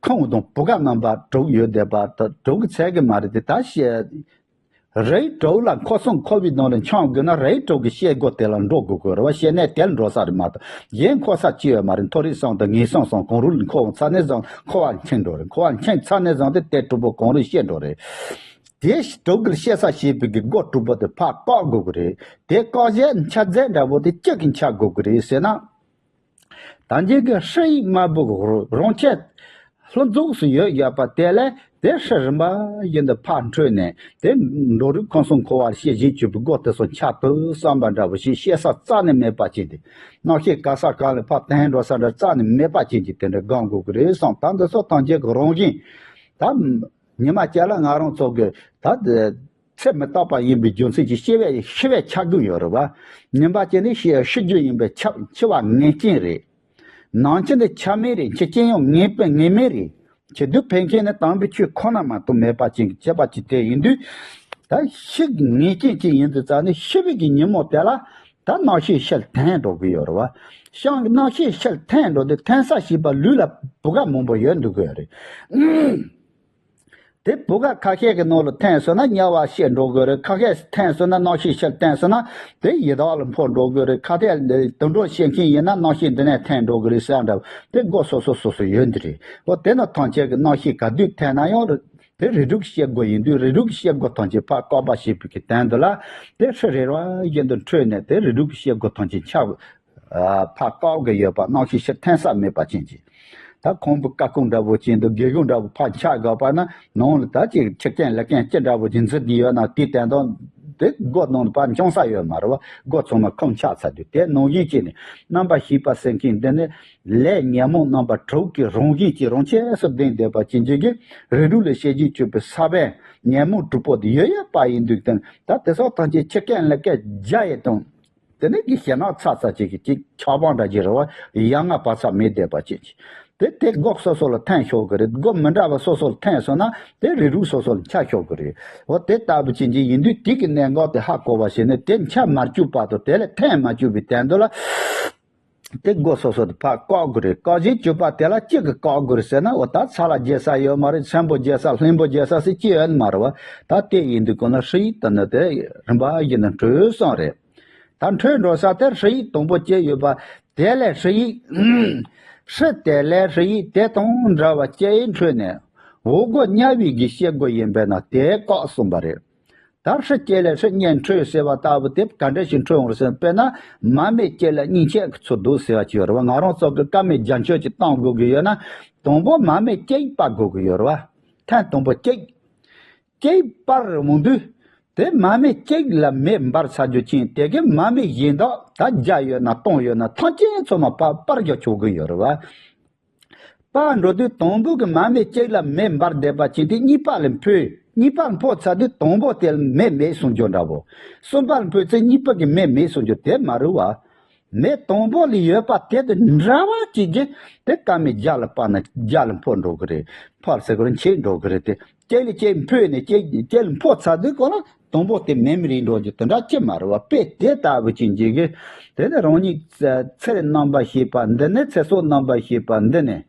ཁོང་དང་བུ་ག་རྣམ་པ་དྲུག་ཡོད་བསྡད་པ་ད་དྲུག་གི་ཚད་གི་མ་རེད་དེ་ད་བཤད། རའི་གྲོགས་ལ་འཁོར་སྲུང་འཁོར་བའི་ནང་ལ་འཁྱམ་དགོས་ན་རའི་གྲོགས་ཀྱི་བཤད་སྒོ་དེ་ལ་འགྲོ་དགོས་དགོས་རེད་བ། བཤད་གནས་དེ་ལ་འགྲོ་ས་རེད་མ་གཏོགས་གཞན་འཁོར་ས་ཅི་ཡོད་མ་རེད། མཐོ་རིས་སོང་དང་ངན་སོང་སོང་གང་རུང་ལ་འཁོར་འོང་ཚ་ནས་བཟང་འཁོར་བ་འཁྱེར་འགྲོ་རེད། འཁོར་བ་འཁྱེར་ཚ་ནས་བཟང་དེ་དེ་གྲོགས་པོ་གང་རུང་བཤད་འགྲོ་རེད། དེ་གྲོགས་ཀྱི་བཤད་ས་བཤད་པའི་གི་སྒོ་གྲོགས་པོ་དེ་ཕར་བཀག་དགོས་ཀྱི་རེད། དེ་བཀག་བྱས་འཆར་རྫས་འདྲ་པོ་དེ་གཅིག་གིས་འཆར་དགོས་ཀྱི་རེད་ཟེར་ན། ད་གིན་གྱི་ཧྲི་ཡིག་དམར་པོ་གི་རོང་ཆེན་ལྷོ་འཛུགས་སུ་ཡོད་ཡོད་པ་དེ་ལས་དེ་ཧྲི་རིམ་པ་བཞིན་དུ་ཕར་འཕྲོས་ནས་དེ་འབྲོག་རུ་ཁམས་གསུམ་འཁོར་བར་བཤད་བཞིན་བཅུག་པའི་སྒོ་དེ་ཚོ་འཆར་ཐུབ་བསམ་པ་འདྲ་པོ་ཞིག་བཤད་ས་རྩ་ནས་མེད་པ་ཅན་དེ། རྣམ་ཤེས་ག་ས་ག་ལ་ཕར་འཐེན་འགྲོ་ས་འདྲ་རྩ་ནས་མེད་པ་ཅན་གྱི་དེ་འདྲ་སྒོམ་དགོས་ཀྱི་རེད་བསམ། ད་འདི་ཚོ་ཐམས་ཅད་ཀྱི་རང་བཞིན་ད། ཉི་མ་བརྒྱ་ལ་ང་རང་ཚོ་གི་ད་ཚེ་མི་རྟག་པ་ཡིན་པའི་རྒྱུ་མཚན་གྱིས་ཤི་བས་ཤི་བས་ཆགས་ཀྱི་ཡོད་རེད་བ། ཉིན་པ་གཅིག་ནི་ཤི་ཤི་རྒྱུ་ཡིན་པས་ཆགས་འཆི་བ་ངེས་ཅན་རེད། ནང་ཆེན་དུ་ཆ་མེད་རེད། འཆི་རྐྱེན་ཡང་ངེས་པ་ངེས་མེད་རེད། འཆི་དུས་ཕན་ཁེ་ནི་དམ་པའི་ཆོས་ཁོ་ན་མ་གཏོགས་མེད་པ་ཅན་གྱི་བྱེད་པ་ཅིག་དེ་ཡིན་དུས། ད་ཤི་ངེས་ཅན་ཅིག་ཡིན་དུས་ཙང་ནི་ཤི་བའི་གི་ཉིན་མོ་དེ་ལ་ད་རྣམ་ཤེས་ཤུལ་འཐེན་འགྲོ་གི་ཡོད་རེད་བ། ཤང་རྣམ་ཤེས་ཤུལ་འཐེན་འགྲོ་དུས་འཐེན་ས་ཞིག་པ་ལུས་ལ་བུ་ག་མང་པོ་ཡོད་འདུག་གི་ཡོད་རེད། དེ་བུ་ག་ཁ་ཤས་ཀྱི་ནང་ལ་འཐེན་སོང་ན་དམྱལ་བ་ཤི་འགྲོ་དགོས་རེད། ཁ་ཤས་འཐེན་སོང་ན་རྣམ་ཤེས་ཤུལ་འཐེན་སོང་ན་དེ་ཡི་དྭགས་ལ་འཕོ་འགྲོ་དགོས་རེད། ཁ་ཤས་དུད་འགྲོ་ཤི་མཁན་ཡིན་ན་རྣམ་ཤེས་འདི་ནས་འཐེན་འགྲོ་དགོས་རེད་ཟེར་འདྲ་བ་དེ་སྒོ་སོ་སོ་སོ་སོ་ཡོད་འདི་རེད། འོ་དེ་ནི་ཐམས་ཅད་ཀྱི་རྣམ་ཤེས་ག་དུས་འཐེན་ན་ཡང་རེད། དེ་རིགས་དྲུག་བཤད་སྒོ་ཡིན་དུས་རིགས་དྲུག་བཤད་སྒོ་ཐམས་ཅད་ཕར་བཀག་པ་ཞེས་པའི་གི་དོན་དུ་ལ་དེ་ཧྲི་རེ་རེ་བཞིན་དུ་འཕྲོས་ནས་དེ་རིགས་དྲུག་བཤད་སྒོ་ཐམས་ཅད་འཆར། ཕར་བཀག་གི་ཡོད་པ་རྣམ་ཤེས་ཤུལ་འཐེན་ས་མེད་པ་ཅན་གྱི། ད་ཁང་བུ་ཀ་ཁུང་འདྲ་པོ་ཅན་དུ་དགེ་སྒོ་འདྲ་པོ་ཕར་འཆར་དགོས་པ་ན་ནང་ལ་ད་ཅིག་ཁྲི་རྐན་ལ་རྐན་ཅི་འདྲ་པོ་ཅིག་འཛུལ་བསྡད་ཡོད་ན་དེའི་དོན་དག་དེ་སྒོ་ནང་ལ་ཕར་འབྱུང་ས་ཡོད་མ་རེད་བ། སྒོ་ཚང་མ་ཁུངས་ཆགས་ཚར་དུས་དེ་ནང་བཞིན་བྱས་ནས་རྣམ་པར་ཤེས་པ་ཟེར་མཁན་འདི་ནི་ལས་ཉོན་མོངས་རྣམ་པ་དྲུག་གི་རང་བཞིན་གྱིས་རང་ཆས་སུ་ལྡན་བསྡད་པ་ཅན་གྱི་རིགས་དྲུག་ལས་བཤད་བྱའི་སྤྱོད་པའི་ས་བོན་ཉོན་མོངས་དྲུག་པོ་དེ་ཡོད་ཡོད་པ་ཡིན་དུས་དང་ད་དེ་སོགས་ཐམས་ཅད་ཁྲི་རྐན་ལ་རྐན་བརྒྱ་ཡི་དང་། དེ་ནས་ཀྱི་ཞེ་ན་ཚ་ཚ་ཅིག་གི་ཅིག་ཆགས་སྡང་འདྲ་ཅིག་རེད་བ། ཡ་ང་བག་ཚ་མེད་བསྡད་པ་ཅིག་དེ་དེ་སྒོ་སོ་སོ་ལ་འཐེན་ཆོག་གི་རེད། སྒོ་མི་འདྲ་བ་སོ་སོ་ལ་འཐེན་སོང་ན་དེ་རིགས་དྲུག་སོ་སོ་ལ་འཆར་ཆོག་གི་རེད། འོ་དེ་ལྟ་བུ་ཅན་ཅིག་ཡིན་དུས་དེ་གི་གནད་འགག་དེ་ཧ་གོ་བ་བྱས་ནས་དེ་འཆར་མ་བཅུག་བར་དུ་དེ་ལ་འཐེན་མ་བཅུག་པའི་དོན་དུ་ལ་དེ་སྒོ་སོ་སོ་དེ་ཕར་བཀག་དགོས་རེད། བཀག་བྱའི་སྤྱོད་པ་དེ་ལ་གཅིག་གི་བཀག་དགོས་རེད་ཟེར་ན་འོ་ད་ཚ་ལ་རྒྱས་ས་ཡོད་མ་རེད། ཚན་པོ་རྒྱས་ས་ལྷན་པོ་རྒྱས་ས་ཟེར་ཅི་ཡོད་མ་རེད་བ། ད་དེ་ཡིན་དུས་གོ་ན་ཧྲི་ཡིག་དེ་ནི་དེ་རིམ་པ་བཞིན་དུ་འཕྲོས་སོང་རེད། ད་འཕྲོས་འགྲོ་ས་དེར་ཧྲི་ཡིག་དང་པོ་སྐྱེས་ཡོད་པ། དེ་ལས་ཧྲི་ཡིག་ཧྲི་དེ་ལས་ཧྲི་ཡིག་དེ་དང་འདྲ་བ་སྐྱེས་འཕྲོས་ནས་འོག་སྒོ་དམྱལ་བའི་གི་སྐྱེ་སྒོ་ཡིན་པས་ན་དེ་བཀག་གསུངས་པ་རེད། ད་ཧྲི་སྐྱེས་ལས་ཧྲི་གཉིས་འཕྲོས་ཟེར་བ་ལྟ་བུ་དེ་ག་འདྲ་ཞིག་འཕྲོས་འོང་རེད་ཟེར་ན། དཔེར་ན་མར་མེ་སྐྱེས་ལ་གཉིས་ཆད་ཀྱི་ཚུལ་འདུག་ཟེར་བ་ཅིག་ཡོད་རེད་བ། ང་རང་ཚོ་གི་བཀའ་མའི་རྒྱ་མཆོད་ཅིག་གཏོང་དགོས་ཀྱི་ཡོད་ན་དང་པོ་མར་མེ་སྐྱེས་སྤར་དགོས་ཀྱི་ཡོད་རེད་བ། ཐེངས་དང་པོ་སྐྱེས། སྐྱེས་སྤར་འོང་དུས་དེ་མར་མེ་གཅིག་ལ་མེ་འབར་ཚར་རྒྱུ་ཅན་དེ་གི་མར་མེ་གཞན་དག་ད་བརྒྱ་ཡོད་ན་སྟོང་ཡོད་ན་ཐམས་ཅད་ཚང་མ་སྤར་སྤར་རྒྱག་ཆོག་གི་ཡོད་རེད་བ། སྤར་འགྲོ་དུས་དང་པོ་གི་མར་མེ་གཅིག་ལ་མེ་འབར་བསྡད་པ་ཅན་དེ་གཉིས་པ་ལ་འཕོས། གཉིས་པ་འཕོ་ཚར་དུས་དང་པོ་དེ་ལ་མེ་མེད་སོང་རྒྱུ་འདྲ་བོ། གསུམ་པ་ལ་འཕོས་ཚེ་གཉིས་པ་གི་མེ་མེད་སོང་རྒྱུ་དེ་མ་རེད་བ། མེ་དང་པོ་ལ་ཡོད་པ་དེ་དང་འདྲ་བ་ཅིག་གིས་དེ་བཀའ་མའི་རྒྱ་ལ་སྤར་ན་རྒྱ་ལ་འཕོ་འགྲོ་གི་རེད། འཕོ་ཟེར་གི་རེད། མཆེད་འགྲོ་གི་རེད་དེ། སྐྱེ་ལ་སྐྱེ་འཕོས་ནས་སྐྱེ་སྐྱེ་ལ་འཕོ་ཚར་དུས་གོ་ལ་དང་པོ་དེ་མེ་མི་རིག་འགྲོ་རྒྱུ་དེ་འདྲ་ཅི་མ་རེད་བ། དཔེ་དེ་ལྟ་བུ་ཅིག་འཇིག་གི། དེ་ནི་རང་ཉིད་ཚེ་རིང་རྣམ་པར་ཤེས་པ་འདི་ནས་ཚེ་སྲོག་རྣམ་པར་ཤེས་པ་འདི་ནས།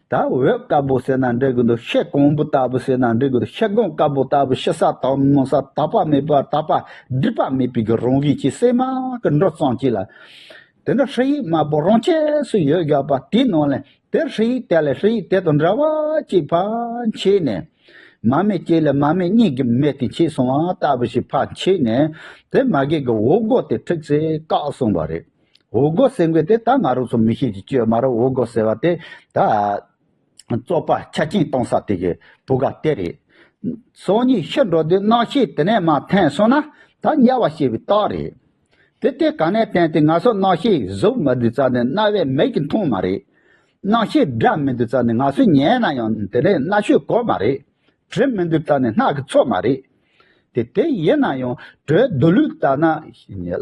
ད་འོད་དཀར་པོ་ཟེར་ན་འགྲིག་གི་འདུག་ཤེལ་གང་བུ་ལྟ་བུ་ཟེར་ན་འགྲིག་གི་འདུག་ཤེལ་སྒོང་དཀར་པོ་ལྟ་བུ་ཤི་ས་དང་མང་ས་དག་པ་མེད་པ་དག་པ་སྒྲིབ་པ་མེད་པའི་གི་རང་བཞིན་གྱི་སེམས་མ་གི་འགྲོ་ཙམ་ཅིག་ལ། དེ་ནི་ཧྲི་ཡིག་དམར་པོ་རང་ཆས་སུ་ཡོད་ཡོད་པ་དེའི་ནང་ལས་དེ་ཧྲི་ཡིག་དེ་ལས་ཧྲི་ཡིག་དེ་དང་འདྲ་བ་ཅིག་ཕར་མཆེད་ནས། མར་མེ་གཅིག་ལ་མར་མེ་གཉིས་ཀྱི་མེ་དེ་མཆེད་སོང་བ་ལྟ་བུ་ཞིག་ཕར་མཆེད་ནས་དེ་མ་གི་གི་འོག་སྒོ་དེ་ཁྲིག་ཙེ་བཀག་སོང་བ་རེད། འོག་སྒོ་ཟེར་མཁན་དེ་ད་ང་རང་ཚོ་མི་ཤེས་ཀྱི་སྤྱོད་མ་རེད། འོག་སྒོ་ཟེར་བ་དེ་ད་བཙོག་པ་ཆ་རྐྱེན་གཏོང་ས་དེ་གི་བུ་ག་དེ་རེད། སང་ཉིན་ཤི་འགྲོ་དུས་རྣམ་ཤེས་དེ་ནས་མར་འཐེན་སོང་ན་ད་དམྱལ་བ་སྐྱེ་བའི་རྟགས་རེད། དེ་དེ་ག་ནས་བསྟན་ཏེ་ང་ཚོ་རྣམ་ཤེས་གཟུགས་མི་འདུག་ཙང་ནས་རྣ་བས་མིག་གིས་མཐོང་མ་རེད། རྣམ་ཤེས་སྒྲ་མི་འདུག་ཙང་ནས་ང་ཚོས་ཉན་ན་ཡང་དེ་ནས་རྣ་ཆོས་གོ་མ་རེད། དྲི་མི་འདུག་ཙང་ནས་སྣ་གིས་ཚོར་མ་རེད། དེ་དེ་ཡིན་ན་ཡང་དྲོད་བསྡུ་ལུགས་ལྟར་ན་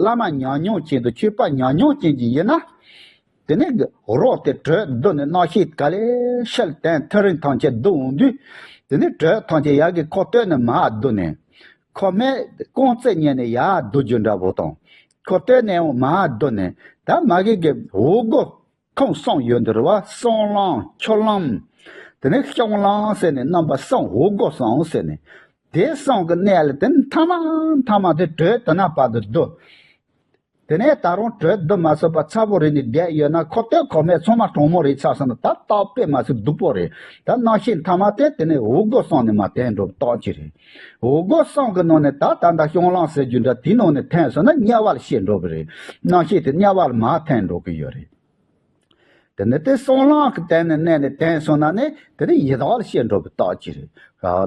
བླ་མ་ཉམས་མྱོང་ཅན་དང་ཆོས་པ་ཉམས་མྱོང་ཅན་གྱི་ཡིན་ན། དེ་ནས་རོ་དེ་དྲོད་བསྡུ་ནས་རྣམ་ཤེས་ག་ལེར་ཤུལ་བསྟན། ཐག་རིང་ཐམས་ཅད་བསྡུ་འོང་དུས། དེ་ནས་དྲོད་ཐམས་ཅད་ཡར་གྱི་ཁོག་སྟོད་ནས་མར་བསྡུ་ནས། ཁོག་སྨད་རྐང་རྩེ་གཉིས་ནས་ཡར་བསྡུ་རྒྱུ་འདྲ་པོ་དང་། ཁོག་སྟོད་ནས་ཡང་མར་བསྡུ་ནས། ད་མ་གི་གི་འོག་སྒོ་ཁོངས་གསུམ་ཡོད་འདི་རེད་བ། གསང་ལམ་ཆུ་ལམ། དེ་ནས་བཤང་ལམ་ཟེར་ནས་རྣམ་པ་གསུམ། འོག་སྒོ་གསུམ་ཟེར་ནས། དེ་གསུམ་གི་གནས་ལ་དེ་མཐའ་མ་མཐའ་མ་དེ་དྲོད་དེ་ན་བར་དུ་བསྡུ། དེ་ནས་ད་རུང་དྲོད་བསྡུ་མ་ཚུགས་པ་ཚ་པོ་རེ་ནས་བསྡད་ཡོད་ན་ཁོ་སྟོད་ཁོ་སྨད་ཚང་མ་གྲང་མོ་རེད་ཆགས་སོང་ན་ད་སྟག་དཔེ་མ་ཚུགས་སྡུག་པོ་རེད། ད་རྣམ་ཤེས་མཐའ་མ་དེ་དེ་ནས་འོ་སྒོ་གསུམ་ནས་མར་ཐོན་འགྲོ་བ་རྟགས་ཅིག་རེད། འོ་སྒོ་གསུམ་གི་ནང་ནས་ད་ད་ལྟ་བྱང་ལམ་ཟེར་རྒྱུ་འདྲ་དེའི་ནང་ནས་ཐོན་སོང་ན་དམྱལ་བ་ལ་སྐྱེ་འགྲོ་གི་རེད། རྣམ་ཤེས་དེ་དམྱལ་བ་ལ་མར་ཐོན་འགྲོ་གི་ཡོད་རེད། དེ་ནི་དེ་གསང་ལམ་གྱི་སྟེང་ནས་གནས་ནས་ཐོན་སོང་ན་ནི་དེ་ནི་ཡི་དྭགས་ལ་སྐྱེ་འགྲོ་བའི་རྟགས་ཅིག་རེད།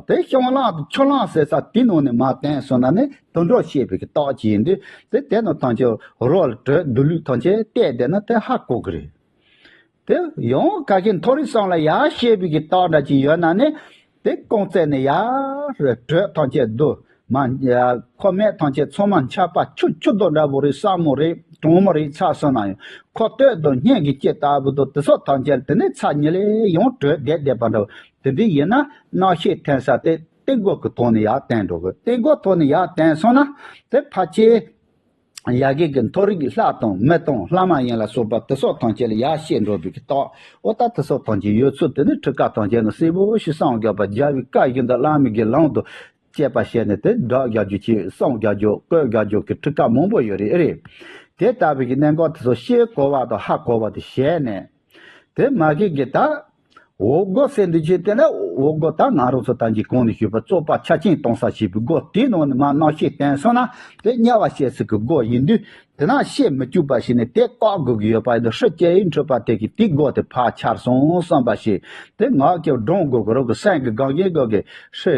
དེ་བྱང་ལམ་དང་ཆུ་ལམ་ཟེར་ས་དེའི་ནང་ནས་མར་ཐོན་སོང་ན་ནི་དུད་འགྲོ་སྐྱེ་བའི་རྟགས་ཅིག་ཡིན་དུས་དེ་དེ་ནི་ཐམས་ཅད་རོ་ལ་དྲོད་བསྡུ་ལུགས་ཐམས་ཅད་བལྟས་བསྡད་ན་དེ་ཧ་གོ་གི་རེད། དེ་ཡང་ག་གི་མཐོ་རིས་གསུམ་ལ་ཡར་སྐྱེ་བའི་གི་རྟགས་འདྲ་ཅིག་ཡོད་ན་ནི། དེ་རྐང་རྩེ་ནས་ཡར་དྲོད་ཐམས་ཅད་བསྡུ། མ་ཁོ་སྨད་ཐམས་ཅད་ཚང་མ་ཆར་པ་ཆུ་ཆུ་རྡོ་འདྲ་པོ་རེད་སྲབ་མོ་རེད་གྲང་མོ་རེད་ཆགས་སོང་ན་ཡང་ཁོ་སྟོད་དང་སྙན་གྱི་སྐྱེ་ལྟ་བུ་དང་དེ་སོགས་ཐམས་ཅད་དེ་ནས་ཚ་ཉིལ་ལེ་ཡང་དྲོད་བསྡད་བསྡད་པ་འདྲ་བོ་དེ་འདྲ་ཡིན་ན་རྣམ་ཤེས་འཐེན་ས་དེ་སྟེང་སྒོ་གི་ཐོག་ནས་ཡར་བསྟན་འགྲོ་གི། སྟེང་སྒོ་ཐོག་ནས་ཡར་བསྟན་སོང་ན་དེ་ཕལ་ཆེར། ཡ་གི་གི་མཐོ་རིས་ཀྱི་ལྷ་དང་མི་དང་ལྷ་མ་ཡིན་ལ་སོགས་པ་དེ་སོགས་ཐམས་ཅད་ལ་ཡར་སྐྱེ་འགྲོ་བའི་གི་རྟགས། འོ་ད་དེ་སོགས་ཐམས་ཅད་ཡོད་ཚུལ་དེ་ནི་ཁྲིད་ཀ་ཐམས་ཅད་ནི་གསལ་པོ་ཞིག་གསུངས་བཞག་པ་རྒྱལ་བའི་བཀའ་བཞིན་དུ་བླ་མའི་གི་ལམ་དུ་དཔྱད་པ་བྱས་ནས་དེ་སྒྲ་རྒྱག་རྒྱུ་ཅིག་གསུང་རྒྱག་རྒྱུ་བཀོད་རྒྱག་རྒྱུ་གི་ཁྲིད་ཀ་མང་པོ་ཡོད་རེད་ཨེ་རེད། དེ་ལྟ་བུའི་གི་གནད་འགག་དེ་ཚོ་ཤེས་དགོས་པ་དང་ཧ་གོ་བ་དེ་བྱས་ནས། དེ་མ་གི་གི་ད། འོ་སྒོ་ཟེར་འདི་ཅི་དེ་ལ་འོ་སྒོ་ད་ང་རང་ཚོ་ད་འཇིག་གོང་ནས་ཞུས་པ་བཙོག་པ་ཆ་ཆེན་གཏོང་ས་ཞེས་པའི་སྒོ་དེའི་ནང་ནས་མར་རྣམ་ཤེས་བསྟན་སོང་ན་དེ་དམྱལ་བ་སྐྱེ་ས་གི་སྒོ་ཡིན་དུས་དེ་ན་ཤེས་མི་བཅུག་པ་ཞིག་ནས་དེ་བཀག་དགོས་ཀྱི་ཡོད་པ་ཡིན་དུས་ཧྲི་ཅེ་ཡིན་འཕྲོད་པ་དེ་གི་དེའི་སྒོ་དེ་ཕར་ཆར་སོང་བསམ་པ་ཞིག་དེ་ངག་གི་སྒྲོང་དགོས་ཀྱི་རོགས་ཀྱི་སེམས་ཀྱི་སྒང་གའི་སྒོ་གི་ཧྲི་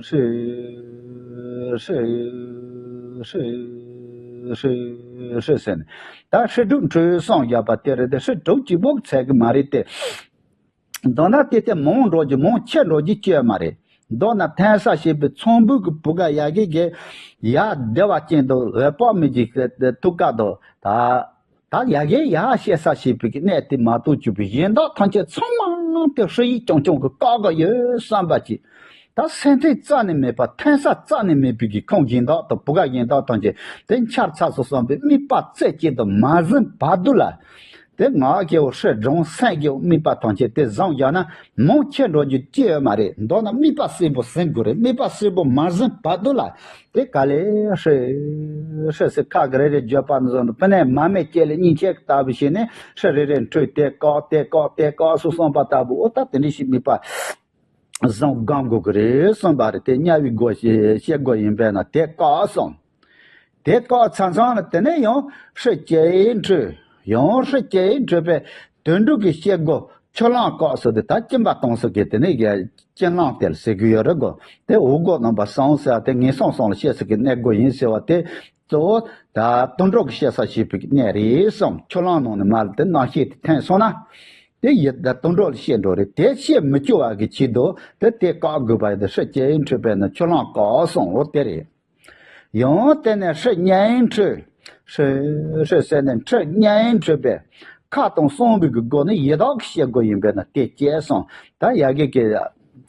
ཧྲི་ཧྲི་ཧྲི་ཧྲི་ཟེར་ནས། ད་ཧྲི་དྲུག་འཕྲོས་སོང་བཞག་པ་དེ་རེད་དེ་ཧྲི་དྲུག་གཅིག་པོ་ཚད་གི་མ་རེད་དེ། མདོར་ན་དེ་ལྟར་མང་འགྲོ་རྒྱུ་མང་ཆེ་འགྲོ་རྒྱུ་སྐྱེ་བ་མ་རེད། མདོར་ན་འཐེན་ས་ཞེས་པའི་ཚོམ་བུ་གི་བུ་ག་ཡ་གི་གི་ཡ་བདེ་བ་ཅན་དུ་འོད་དཔག་མེད་ཀྱི་ཐུགས་ཀ་དུ་ད་ད་ཡ་གི་ཡ་ཤེས་ས་ཞེས་པའི་གི་གནས་དེ་མ་གཏོགས་གྱུར་པའི་གཞན་དག་ཐམས་ཅད་ཚང་མ་དེ་ཧྲི་ཡིག་ཀྱང་ཀྱང་གི་བཀག་གི་ཡོད་བསམ་པ་ཅིག་ད་སེམས་ཁྲལ་རྩ་ནས་མེད་པ་འཐེན་ས་རྩ་ནས་མེད་པའི་གི་ཁམས་གཞན་དག་དང་བུ་ག་གཞན་དག་ཐམས་ཅད་དེ་འཆར་ཚར་སོང་བསམ་པའི་དམིགས་པ་རྩེ་གཅིག་ཏུ་མ་ཟིན་བར་དུ་ལ། དེ་ངག་གི་འོ་ཧྲི་སྒྲུང་སེམས་ཀྱི་དམིགས་པ་ཐམས་ཅད་དེ་བཟང་བཞག་ན་མང་ཆེ་འགྲོ་རྒྱུ་ཅི་ཡོད་མ་རེད། མདོར་ན་དམིགས་པ་གསལ་པོ་ཟིན་དགོས་རེད། དམིགས་པ་གསལ་པོ་མ་ཟིན་བར་དུ་ལ་དེ་ག་ལེ་ཧྲི་ཧྲི་སི་ཁ་གི་རེ་རེ་བརྗོད་པ་ནི་བཟོ་འདུག་པི་ནས་མ་མེད་སྐྱེ་ལེ་སྙིང་ཆེ་ལྟ་བུ་བྱས་ནས་ཧྲི་རེ་རེ་འཕྲོས་དེ་བཀག་དེ་བཀག་དེ་བཀག་སུ་སོང་པ་ལྟ་བུ་འོ་ད་དེ་འདྲ་ཞིག་དམིགས་པ། བཟང་སྒོམ་དགོས་ཀྱི་རེད་གསུངས་པ་རེད། དེ་དམྱལ་བའི་སྒོ་ཞེས་བཤད་སྒོ་ཡིན་པས་ན་དེ་བཀག་གསུངས། དེ་བཀག་ཚང་ཚང་ལ་དེ་ནས་ཡང་ཧྲི་ཅེ་འཕྲོས་ཡང་ཧྲི་ཅེ་འཕྲོས་པའི་དུད་འགྲོ་གི་བཤད་སྒོ་ཆུ་ལམ་བཀག་སོ་དེ་ད་སྐྱིན་པ་གཏོང་སོ་གི་དེ་ནས་ཡ་སྐྱིན་ལམ་དེ་ལ་ཟེར་གི་ཡོད་རེད་གོ། དེ་འོ་སྒོ་རྣམ་པ་གསུམ་ཟེར་བ་དེ་ངན་སོང་གསུམ་ལ་བཤད་སོ་གི་གནས་སྒོ་ཡིན་ཟེར་བ་དེ་གཙོ་བོ་ད་དུད་འགྲོ་གི་བཤད་ས་ཞེས་པའི་གནས་རེད་གསུངས། ཆུ་ལམ་ནང་ནས་མར་དེ་རྣམ་ཤེས་དེ་འཐེན་སོང་ན། དེ་ཡི་དྭགས་དུད་འགྲོ་ལ་བཤད་འགྲོ་རེད། དེ་བཤད་མི་བཅུག་པ་གི་ཆེད་དུ་དེ་དེ་བཀག་དགོས་པ་ཡིན་ཏེ་ཧྲི་ཅེ་འཕྲོས་པས་ན་ཆུ་ལམ་བཀག་སོང་འོ་དེ་རེད། ཡང་དེ་ནས་ཧྲི་གཉན་འཕྲོས། ཧྲི་ཧྲི་ཟེར་ནས་ཧྲི་གཉན་འཕྲོས་པས་ཁ་དང་གསང་བའི་གི་སྒོ་ནི་ཡི་དྭགས་ཀྱི་བཤད་སྒོ་ཡིན་པས་ན་དེ་བཅད་སོང་། ད་ཡ་གི་གི་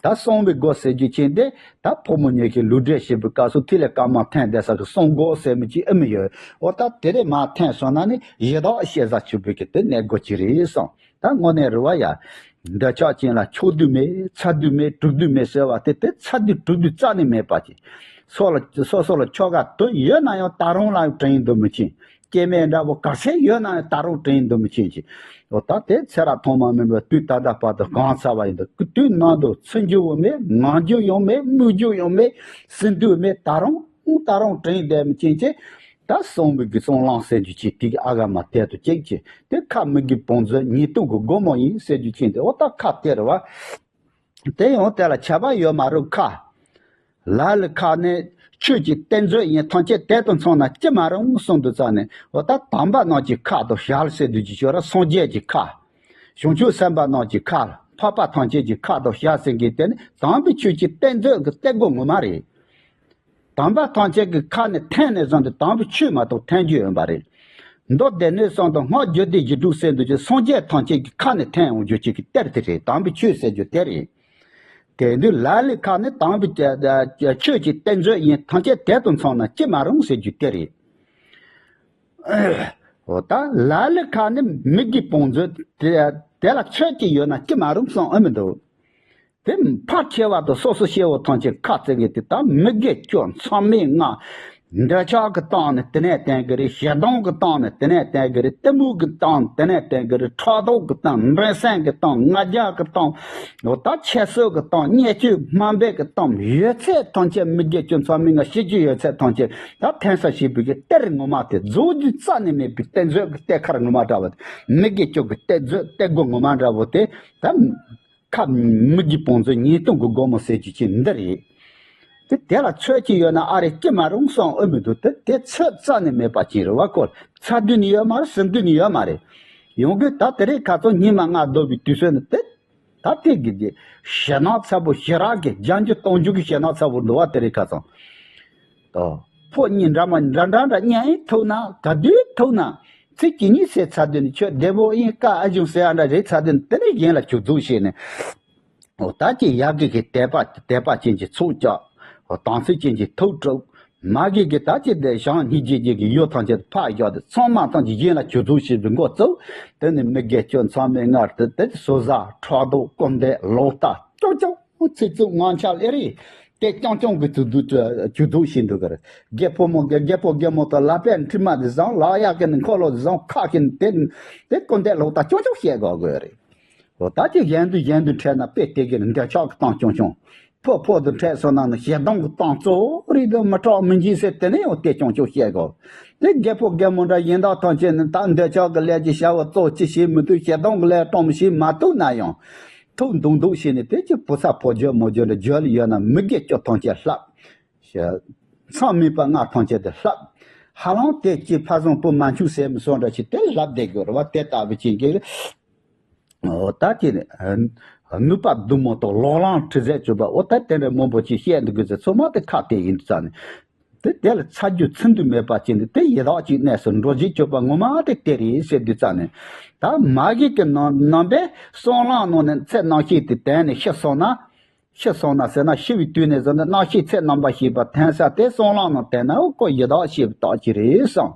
ད་གསང་བའི་སྒོ་ཟེར་རྒྱུ་ཅན་དེ་ད་ཕོ་མོ་གཉིས་ཀྱི་ལུས་འབྲེལ་བྱེད་པའི་སྐབས་སུ་ཐིག་ལེ་དཀར་དམར་འཐེན་བསྡད་ས་གི་གསང་སྒོ་ཟེར་མི་ཅིག་ཨེ་མི་ཡོད། འོ་ད་དེ་རེད་མར་འཐེན་སོང་ན་ནི་ཡི་དྭགས་བཤད་ས་ཆུ་བུ་གི་དེ་གནས་སྒོ་ཅིག་རེད་སོང་། ད་དངོས་གནས་རེད་བ་ཡ། འདོད་ཆགས་ཅན་ལ་ཆགས་དུས་མེད་ཚ་དུས་མེད་དྲུག་དུས་མེད་ཟེར་བ་དེ་དེ་ཚ་དུས་དྲུག་དུས་རྩ་ནས་མེད་པ་ཅིག་སོ་ལ་སོ་སོ་ལ་ཁྱོ་ག་དུ་ཡོད་ན་ཡང་ད་རུང་ལ་དྲིན་འདུ་མི་ཆེན། སྐྱེ་དམན་འདྲ་བོ་ག་ཚད་ཡོད་ན་ཡང་ད་རུང་དྲིན་འདུ་མི་ཆེན་ཅིག་འོ་ད་དེ་ཚེ་རབས་ཐོག་མ་མིན་པའི་དུས་ད་ལྟ་བར་དུ་གང་ཚར་བ་ཡིན་འདུག་དུས་ནམ་དུ་ཚུར་འགྱུར་བ་མེད་ངང་རྒྱུ་ཡང་མེད་དམིགས་རྒྱུ་ཡང་མེད་ཟིན་དུས་མེད་ད་རུང་ད་རུང་དྲིན་ལྡན་མི་ཆེན་ཅིག་ད་གསང་བའི་གི་གསང་ལམ་ཟེར་རྒྱུ་ཅིག་དེ་གི་ཨ་ག་མ་དེ་དུ་གཅིག་ཅིག་དེ་ཁ་མི་དགེ་བང་མཛོད་ཉེས་ལྟུང་གི་སྒོ་མོ་ཡིན་ཟེར་རྒྱུ་ཅན་དེ་འོ་ད་ཁ་དེ་རེད་བ། དེ་ཡང་དེ་ལ་ཁྱད་པར་ཡོད་མ་རུང་ཁ། ལ་ལུ་ཁ་ནི་ཆོས་ཀྱི་གཏེར་མཛོད་ཡིན་ཐམས་ཅད་དེ་དང་མཚུངས་ན་ཅི་མ་རུང་གསུངས་འདུག་ཙང་ནས་འོ་ད་དམ་པ་རྣམས་ཀྱི་ཁ་དང་ཞལ་ཟེར་དུས་ཀྱི་ཆོས་ར་སངས་རྒྱས་ཀྱི་ཁ། བྱང་ཆུབ་སེམས་དཔའ་རྣམས་ཀྱི་ཁ་འཕགས་པ་ཐམས་ཅད་ཀྱི་ཁ་དང་ཞལ་ཟེར་མཁན་དེ་ནི་དམ་པའི་ཆོས་ཀྱི་གཏེར་མཛོད་ཀྱི་གཏེར་སྒོ་ངོ་མ་རེད། དམ་པ་ཐམས་ཅད་ཀྱི་ཁ་ནས་འཐེན་ནས་བཟུང་སྟེ་དམ་པའི་ཆོས་མ་གཏོགས་འཐེན་རྒྱུ་ཡོད་པ་རེད། མདོ་སྡེ་སྣོད་གསུམ་དང་སྔགས་རྒྱུད་སྡེ་བཞི་དྲུག་ཟེར་འདུག་ཅེས་སངས་རྒྱས་ཐམས་ཅད་ཀྱི་ཁ་ནས་འཐེན་འོང་རྒྱུ་ཅིག་གི་གཏེར་དེ་རེད། དམ་པའི་ཆོས་ཟེར་རྒྱུ་དེ་རེད། དེ་དུས་ལ་ལུ་ཁ་ནི་དམ་པའི་ཆོས་ཀྱི་གཏེར་མཛོད་ཡིན་ཐམས་ཅད་དེ་དང་མཚུངས་ན་ཅི་མ་རུང་ཟེར་རྒྱུ་དེ་རེད། འོ་ད་ལ་ལུ་ཁ་ནི་མི་དགེ་བང་མཛོད་དེ་དེ་ལ་ཆོས་ཅིག་ཡོད་ན་ཅི་མ་རུང་གསུང་ཨེ་མི་འདུག་དེ་ཕལ་ཆེ་བ་དང་སོ་སོ་སྐྱེ་བོ་ཐམས་ཅད་ཁ་བཙལ་མཁན་དེ་ད་མི་དགེ་བཅུ་མཚམས་མེད་ལྔ། འདོད་ཆགས་ཀྱི་སྟེང་ནས་དེ་ནས་བསྟན་གྱི་རེད། ཞེ་སྡང་གི་སྟེང་ནས་དེ་ནས་བསྟན་གྱི་རེད། གཏི་མུག་གི་སྟེང་དེ་ནས་བསྟན་གྱི་རེད། ཕྲག་དོག་གི་སྟེང་། འགྲན་སེམས་ཀྱི་སྟེང་། ང་རྒྱལ་གྱི་སྟེང་། འོ་ད་འཆལ་སོ་གི་སྟེང་། བརྙས་བཅོས་དམའ་འབེབས་ཀྱི་སྟེང་། ཡོད་ཚད་ཐམས་ཅད་མི་དགེ་བཅུ་མཚམས་མེད་ལྔ་ཤེས་ཀྱི་ཡོད་ཚད་ཐམས་ཅད་ད་འཐེན་ས་བྱེད་པའི་གི་གཏེར་ངོ་མ་དེ། རྫོགས་རྒྱུ་རྩ་ནས་མེད་པའི་གཏེར་མཛོད་ཀྱི་གཏེར་ཁ་ངོ་མ་འདྲ་བ་དེ། མི་དགེ་བཅུ་གི་གཏེར་མཛོད་གཏེར་སྒོ་ངོ་མ་འདྲ་བོ་དེ་ད། ཁ་མིག་གི་བང་མཛོད་ཉིས་སྟོང་གི་སྒོ་མོ་ཟེར་རྒྱུ་ཅིག་འདི་རེད། དེ་དེ་ལ་ཚོད་ཅིག་ཡོད་ན་ཨ་རེ་ཅི་མ་རུང་བསམ་ཨེ་མི་འདུག་དེ་དེ་ཚོད་རྩ་ནས་མེད་པ་ཅིག་རེད་བ། ཁོ་ཚ་དུས་ནི་ཡོད་མ་རེད། ཟིན་དུས་ནི་ཡོད་མ་རེད། ཡོང་གི་ད་དེ་རིང་ཁ་སང་ཉི་མ་ལྔ་སྡོད་པའི་དུས་ཚོད་ནི་དེ། ད་དེ་གི་དེ་ཞེད་སྣང་ཚ་པོ་ཞེ་དྲག་གི་རྒྱང་རྒྱུ་གཏོང་རྒྱུ་གི་ཞེད་སྣང་ཚ་པོ་འདུག་བ། དེ་རིང་ཁ་སང་། ཨོ། ཕོ་གཉིས་འདྲ་མ་འདྲ་འདྲ་འདྲ་གཉའ་ཡིན་ཐུག་ན་ག་དུས་ཐུག་ན། ཚིག་གཅིག་གཉིས་ཟེར་ཚར་དུས་ནི་ཁྱོད་བདེ་པོ་ཡིན་དཀའ་ཨ་ཞུང་ཟེར་ཨ་འདྲ་རེད་ཚར་དུས་ནི་དེ་ནས་གཞན་ལ་གྱུར་འདུག་བྱས་ནས། ཨོ་ད་ཅི་ཡ་གི་གི་དད་པ་དད་པ་ཅན་གྱི་ཚོགས་བཅག་ཨོ་དམ་ཚིག་ཅན་གྱི་ཐུགས་དཀྲུག་མ་གི་གི་ད་ཅི་དེ་ཞང་སྙིང་རྗེ་ཅན་གྱི་ཡུལ་ཐམས་ཅད་ཕར་བཞག་སྟེ་ཚང་མ་ཐམས་ཅད་གཞན་ལ་གྱུར་འདུག་བྱས་པའི་འགོ་བཙུགས། དེ་ནི་མི་དགེ་བཅུ་མཚམས་མེད་ལྔ་དེ་དེ་སོ་ཟ་ཕྲག་དོག་སྐུར་འདེབས་ལོག་ལྟ་ཅོག་ཅོག་ཚིག་རྩུབ་ངག་འཁྱལ་ཨེ་རེད། དེ་རྐྱང་རྐྱང་གི་ཚུལ་དུ་ཇུས་གཏོགས་བྱེད་འདུག་གི་རེད། རྒད་པོ་མོ་གི་རྒད་པོ་རྒད་མོ་དང་ལག་པས་མཁྲིག་མ་དེ་བཟང་། ལག་གཡས་ཀྱི་ནི་འཁོར་ལོ་དེ་བཟང་། ཁ་གི་ནི་དེ་དེ་སྐུར་འདེབས་ལོག་ལྟ་ཅོག་ཅོག་བཤད་དགོས་དགོས་རེད། འོ་ད་ཅིག་གཞན་དུ་གཞན་དུ་འཕྲད་ན་དཔེ་དེ་གི་ནི་འདོད་ཆགས་ཀྱི་སྟེང་རྐྱང་རྐྱང་། ཕོ་ཕོ་དུ་འཕྲད་སོང་ན་ནི་ཞེ་སྡང་གི་སྟེང་གཙོ་བོ་རེད་འདུག་མི་སྐྲག་མི་འཇིགས་ཟེར་དེ་ནས་འོ་དེ་རྐྱང་རྐྱང་བཤད་དགོས། དེ་རྒད་པོ་རྒད་མོ་འདྲ་གཞན་དག་ཐམས་ཅད་ནི་ད་འདོད་ཆགས་ཀྱི་ལས་ཀྱི་བྱ་བ་གཙོ་ཅི་བྱེད་མི་ཐུབ། ཞེ་སྡང་གི་ལས་སྤྲོ་མི་ཤེས་མ་ཐུབ་ན་ཡང་། ཐུགས་མདུང་མདུང་བྱས་ནས་དེ་ཅི་བུ་ཚ་བུ་རྒྱུད་མོ་རྒྱུད་འདྲ་རྒྱུད་ལ་ཡོད་ན་མི་དགེ་བཅུ་ཐམས་ཅད་བསླབ། ཞེས། མཚམས་མེད་པ་ལྔ་ཐམས་ཅད་དེ་བསླབ། ཧ་ལམ་དེ་ཅི་ཕ་བཟང་བུ་མ་འཆུག་ཟེར་མི་སོང་འདྲ་ཞིག་དེ་བསླབ་བསྡད་དགོས་རེད་བ། དེ་ལྟ་བུ་ཅན་གྱི། འོ་ད་ཅི་ནུས་པ་བདུན་མོ་དང་ལོག་ལམ་དྲི་ཟས་བཅོས་པ་འོ་ད་དེ་འདྲ་མང་པོ་ཅིག་བཤད་འདུག་གི་ཟེར་ཚོད་མ་དེ་ཁ་དེ་ཡིན་དུས་ཙ་ནས། དེ་དེ་ལ་ཚ་རྒྱུ་ཚིམ་དུ་མེད་པ་ཅན་དེ་དེ་ཡི་དྭགས་ཀྱི་གནས་སུ་འགྲོ་བྱེད་སྤྱོད་པ་ངོ་མ་དེ་དེ་རེད་ཟེར་དུས་ཙ་ནས། ད་མ་གི་གི་ནང་ནང་པའི་གསང་ལམ་ནང་ནས་ཚེ་རྣམ་ཤེས་དེ་དེ་ནས་ཤི་སོང་ན། ཤི་སོང་ན་ཟེར་ན་ཤི་བའི་དུས་ནས་བཟུང་ནས་རྣམ་ཤེས་ཚེ་རྣམ་པར་ཤེས་པ་འཐེན་ས་དེ་གསང་ལམ་ནང་བསྟན་ན་ཁོ་ཡི་དྭགས་སྐྱེ་བའི་རྟགས་ཅིག་རེད་བསམ།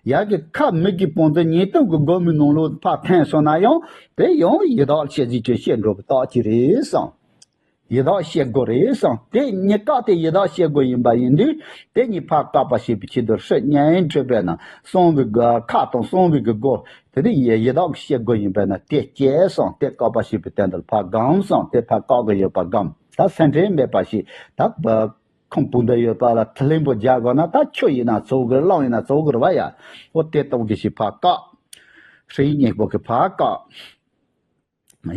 ཡ་གི་ཁ་མིག་གི་བང་མཛོད་ཉིས་སྟོང་གི་སྒོ་མོའི་ནང་ལོགས་ཕར་འཐེན་སོང་ན་ཡང་དེ་ཡང་ཡི་དྭགས་སྐྱེ་གཟུགས་ཅན་སྐྱེ་འགྲོ་བའི་རྟགས་ཅིག་རེད་བསམ། ཡི་དྭགས་སྐྱེ་སྒོ་རེད་བསམ། དེ་གཉིས་ཀ་དེ་ཡི་དྭགས་སྐྱེ་སྒོ་ཡིན་པ་ཡིན་དུས་དེ་གཉིས་ཕར་བཀག་པ་བྱེད་པའི་ཆེད་དུ་ཧྲི་གཉན་ཡིན་ཁྲོད་པས་ན་གསང་བའི་སྒོ་ཁ་དང་གསང་བའི་གི་སྒོ། དེ་ནི་ཡི་ཡི་དྭགས་ཀྱི་སྐྱེ་སྒོ་ཡིན་པས་ན་དེ་སྐྱེས་སོང་། དེ་བཀག་པ་བྱེད་པའི་དོན་དུ་ཕར་སྒོམ་སོང་། དེ་ཕར་བཀག་གི་ཡོད་པ་སྒོམ། ད་སེམས་ཁྲལ་མེད་པ་ཞིག་ད་ཁོང་བུ་འདི་ཡོད་པ་ལ་ཐི་ལིང་པོ་རྒྱག་དགོས་ན་ད་ཆུ་ཡིན་ན་ཚོགས་གི་རླངས་ཡིན་ན་ཚོགས་གི་རེད་བ་ཡ། འོ་དེ་གཏོང་གི་ཞིག་ཕར་བཀག་ཧྲི་གཉན་པོ་གི་ཕར་བཀག་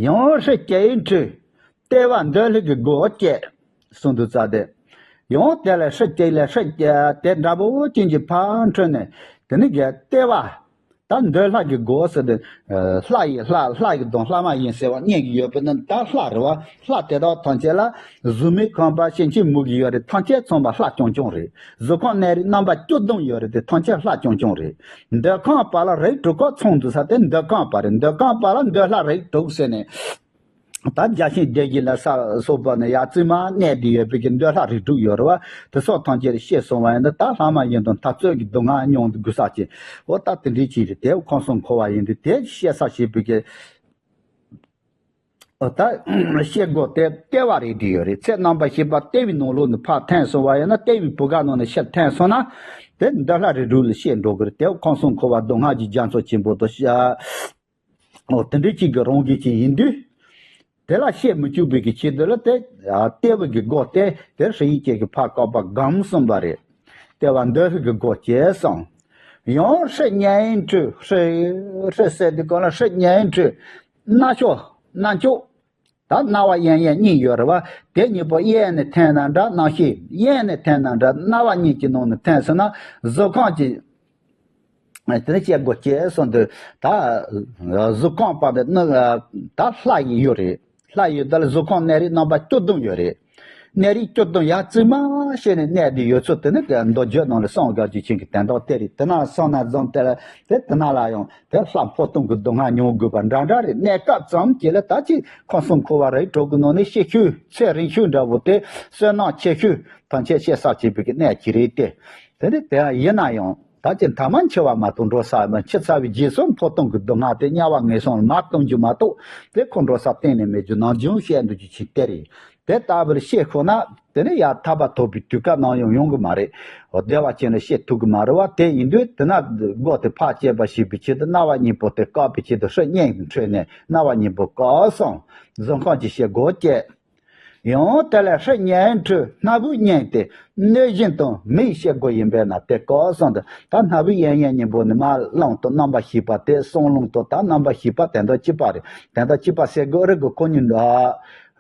ཡང་ཧྲི་སྐྱེ་ཡིན་ཁྲོད། ལྟེ་བ་འདོད་ལྷ་གི་སྒོ་བཅད། གསུང་དུ་རྩ་དེ། ཡང་དེ་ལ་ཧྲི་སྐྱེ་ལ་ཧྲི་སྐྱེ་དེ་འདྲ་པོ་ཅན་གྱི་ཕར་འཕྲོས་ནས་དེ་ནི་གི་ལྟེ་བ། ད་འདོད་ལྷ་གི་སྒོ་ཟེར་ཏེ། ལྷ་ཡི་ལྷ་ལྷ་ཡི་དང་ལྷ་མ་ཡིན་ཟེར་བ་གཉིས་ཀྱི་ཡོད་པས་ན་ད་ལྷ་རེད་བ། ལྷ་དེ་དག་ཐམས་ཅད་ལ་གཟུགས་མེད་ཁམས་པ་སྐྱེ་མཆེད་མུ་གི་ཡོད་རེད། ཐམས་ཅད་ཚང་མ་ལྷ་རྐྱང་རྐྱང་རེད། གཟུགས་ཁམས་གནས་རིགས་རྣམ་པ་བཅུ་བདུན་ཡོད་རེད་དེ་ཐམས་ཅད་ལྷ་རྐྱང་རྐྱང་རེད། འདོད་ཁམས་པ་ལ་རིགས་དྲུག་ཀ་ཚང་འདུག་ས་དེ་འདོད་ཁམས་པ་རེད། འདོད་ཁམས་པ་ལ་འདོད་ལྷ་རིགས་དྲུག་ཟེར་ནས། ད་བརྒྱ་བྱིན་སྡེ་བཞི་ལ་ས་སོགས་པ་ནས་ཡར་བཙུན་མ་གནས་དེ་ཡོད་པའི་གི་འདོད་ལྷ་རིགས་དྲུག་ཡོད་རེད་བ། དེ་སོགས་ཐམས་ཅད་ཤེས་སོང་བ་ཡིན་ན་ད་ལྷ་མ་ཡིན་དང་འཐབ་རྩོད་ཀྱི་སྡུག་བསྔལ་མྱོང་དགོས་ས་ཅིག་འོ་ད་དེ་འདྲའི་ཅིག་རེད། དེ་ཁམས་གསུམ་འཁོར་བ་ཡིན་དུས་དེ་ཤེས་ས་ཞེས་པའི་གི། འོ་ད་ཤེས་སྒོ་དེ་ལྟེ་བ་རེད་དེ་ཡོད་རེད། ཚེ་རྣམ་པར་ཤེས་པ་ལྟེ་བའི་ནང་ལོགས་ནས་ཕར་འཐེན་སོང་བ་ཡིན་ན་ལྟེ་བའི་བུ་ག་ནང་ནས་ཕྱིར་འཐེན་སོང་ན་དེ་འདོད་ལྷ་རིགས་དྲུག་ལ་ཤེས་འགྲོ་གི་རེད། དེ་ཁམས་གསུམ་འཁོར་བ་སྡུག་བསྔལ་གྱི་རྒྱ་མཚོ་ཆེན་པོ་དང་ཤ། འོ་དེ་འདྲའི་གཅིག་གི་རང་བཞིན་ཅིག་ཡིན་དུས། དེ་ལ་བཤད་མི་བཅུག་པའི་གི་ཆེད་དུ་ལ་དེ་ལྟེ་བའི་གི་སྒོ་དེ་དེ་ཧྲི་ཡིག་ཅན་གྱི་ཕར་བཀག་པ་སྒོམ་གསུངས་པ་རེད། ལྟེ་བ་འདོད་ལྷ་གི་སྒོ་བཅད་གསུངས། ཡང་ཧྲི་གཉན་ཡིན་ཁྲོད་ཧྲི་ཧྲི་ཟེར་དུས་གང་ལ་ཧྲི་གཉན་ཡིན་ཁྲོད་རྣ་ཤོག་རྣ་ཅོག་ད་རྣ་བ་གཡས་གཡོན་གཉིས་ཡོད་རེད་བ། དེ་གཉིས་པོ་གཡས་ནས་འཐེན་ན་འདྲ་རྣ་ཤེས། གཡོན་ནས་འཐེན་ན་འདྲ་རྣ་བ་གཉིས་ཀྱི་ནང་ནས་འཐེན་སོང་ན་གཟུགས་ཁམས་ཀྱི། དེ་ནས་སྐྱེ་སྒོ་སྐྱེས་སོང་དུས་ད་གཟུགས་ཁམས་པ་དེ་ནི་ད་ལྷ་ཡི་ཡུལ་རེད། ལྷ་ཡི་ཡུལ་དེ་ལ་གཟུགས་ཁམས་གནས་རིགས་རྣམ་པ་བཅུ་བདུན་ཡོད་རེད། གནས་རིགས་བཅུ་བདུན་ཡར་བཙུན་མ་བྱས་ནས་གནས་དེ་ཡོད་ཚུལ་དེ་ནི་མདོ་རྒྱུད་ནང་ལ་གསུངས་དགོས་རྒྱུ་ཅན་གྱི་དོན་དག་དེ་རེད། དེ་ན་སོང་ན་བཟུང་དེ་ལ་དེ་དེ་ན་ལ་ཡང་དེ་ལྷ་འཕོ་ལྟུང་གི་སྡུག་བསྔལ་མྱོང་དགོས་པ་འདྲ་འདྲ་རེད། གནས་སྐབས་ཙམ་གྱི་ལ་ད་ཅིག་ཁམས་གསུམ་འཁོར་བ་རིགས་དྲུག་གི་ནང་ནས་སྐྱིད་ཤོས་ཚེ་རིང་ཤོས་འདྲ་བོ་དེ་བསོད་ནམས་ཆེ་ཤོས་ཐམས་ཅད་བཤད་ས་བྱེད་པའི་གི་གནས་ཀྱི་རེད་དེ། དེ་ནི་དེ་ཡང་ཡིན་ན་ཡང་། ད་ཅི་མཐའ་མ་འཆི་བ་མ་གཏོགས་འགྲོ་ས་མ། འཆི་ཚར་བའི་རྗེས་སུ་འཕོ་ལྟུང་གི་སྡུག་བསྔལ་དེ་དམྱལ་བ་ངན་སོང་ལ་མར་ལྟུང་རྒྱུ་མ་གཏོགས་དེ་ཁོ་འགྲོ་ས་གཏན་ནས་མེད་རྒྱུ་ནང་བྱུང་བཤད་འདུག་རྒྱུ་ཅིག་དེ་རེད། དེ་ལྟ་བུར་བཤད་ཁོ་ན་དེ་ནི་ཡང་ཐར་པ་ཐོབ་པའི་དུས་སྐབས་ནམ་ཡང་ཡོང་གི་མ་རེད། འོ་བདེ་བ་ཅན་ལ་བཤད་ཐུབ་ཀྱི་མ་རེད་བ། དེ་ཡིན་དུས་དེ་ན་སྒོ་དེ་ཕར་བཅད་པ་ཞིག་པའི་ཆེད་དུ་རྣ་བ་གཉིས་པོ་དེ་བཀག་པའི་ཆེད་དུ་ཧྲི་སྙན་གྱི་ཁྲོད་ནས་རྣ་བ་གཉིས་པོ་བཀག་སོང་། གཟུགས་ཁམས་ཀྱི་བཤད་སྒོ་བཅད། ཡང་དེ་ལས་ཧྲི་སྙན་ཁྲོད་སྣ་བུག་སྙན་ཏེ་གནོད་སྦྱིན་དང་མིའི་བཤད་སྒོ་ཡིན་པས་ན་དེ་བཀག་སོང་སྟེ། ད་སྣ་བུག་གཡས་གཡོན་གཉིས་པོ་ནི་མར་ལངས་དང་རྣམ་པར་ཤེས་པ་དེ་གསུམ་ལངས་དང་། ད་རྣམ་པར་ཤེས་པ་དེ་དང་གཅིག་པ་རེད། དེ་དང་གཅིག་པ་ཟེར་དགོས་རེད་གི། ཁོ་གཉིས་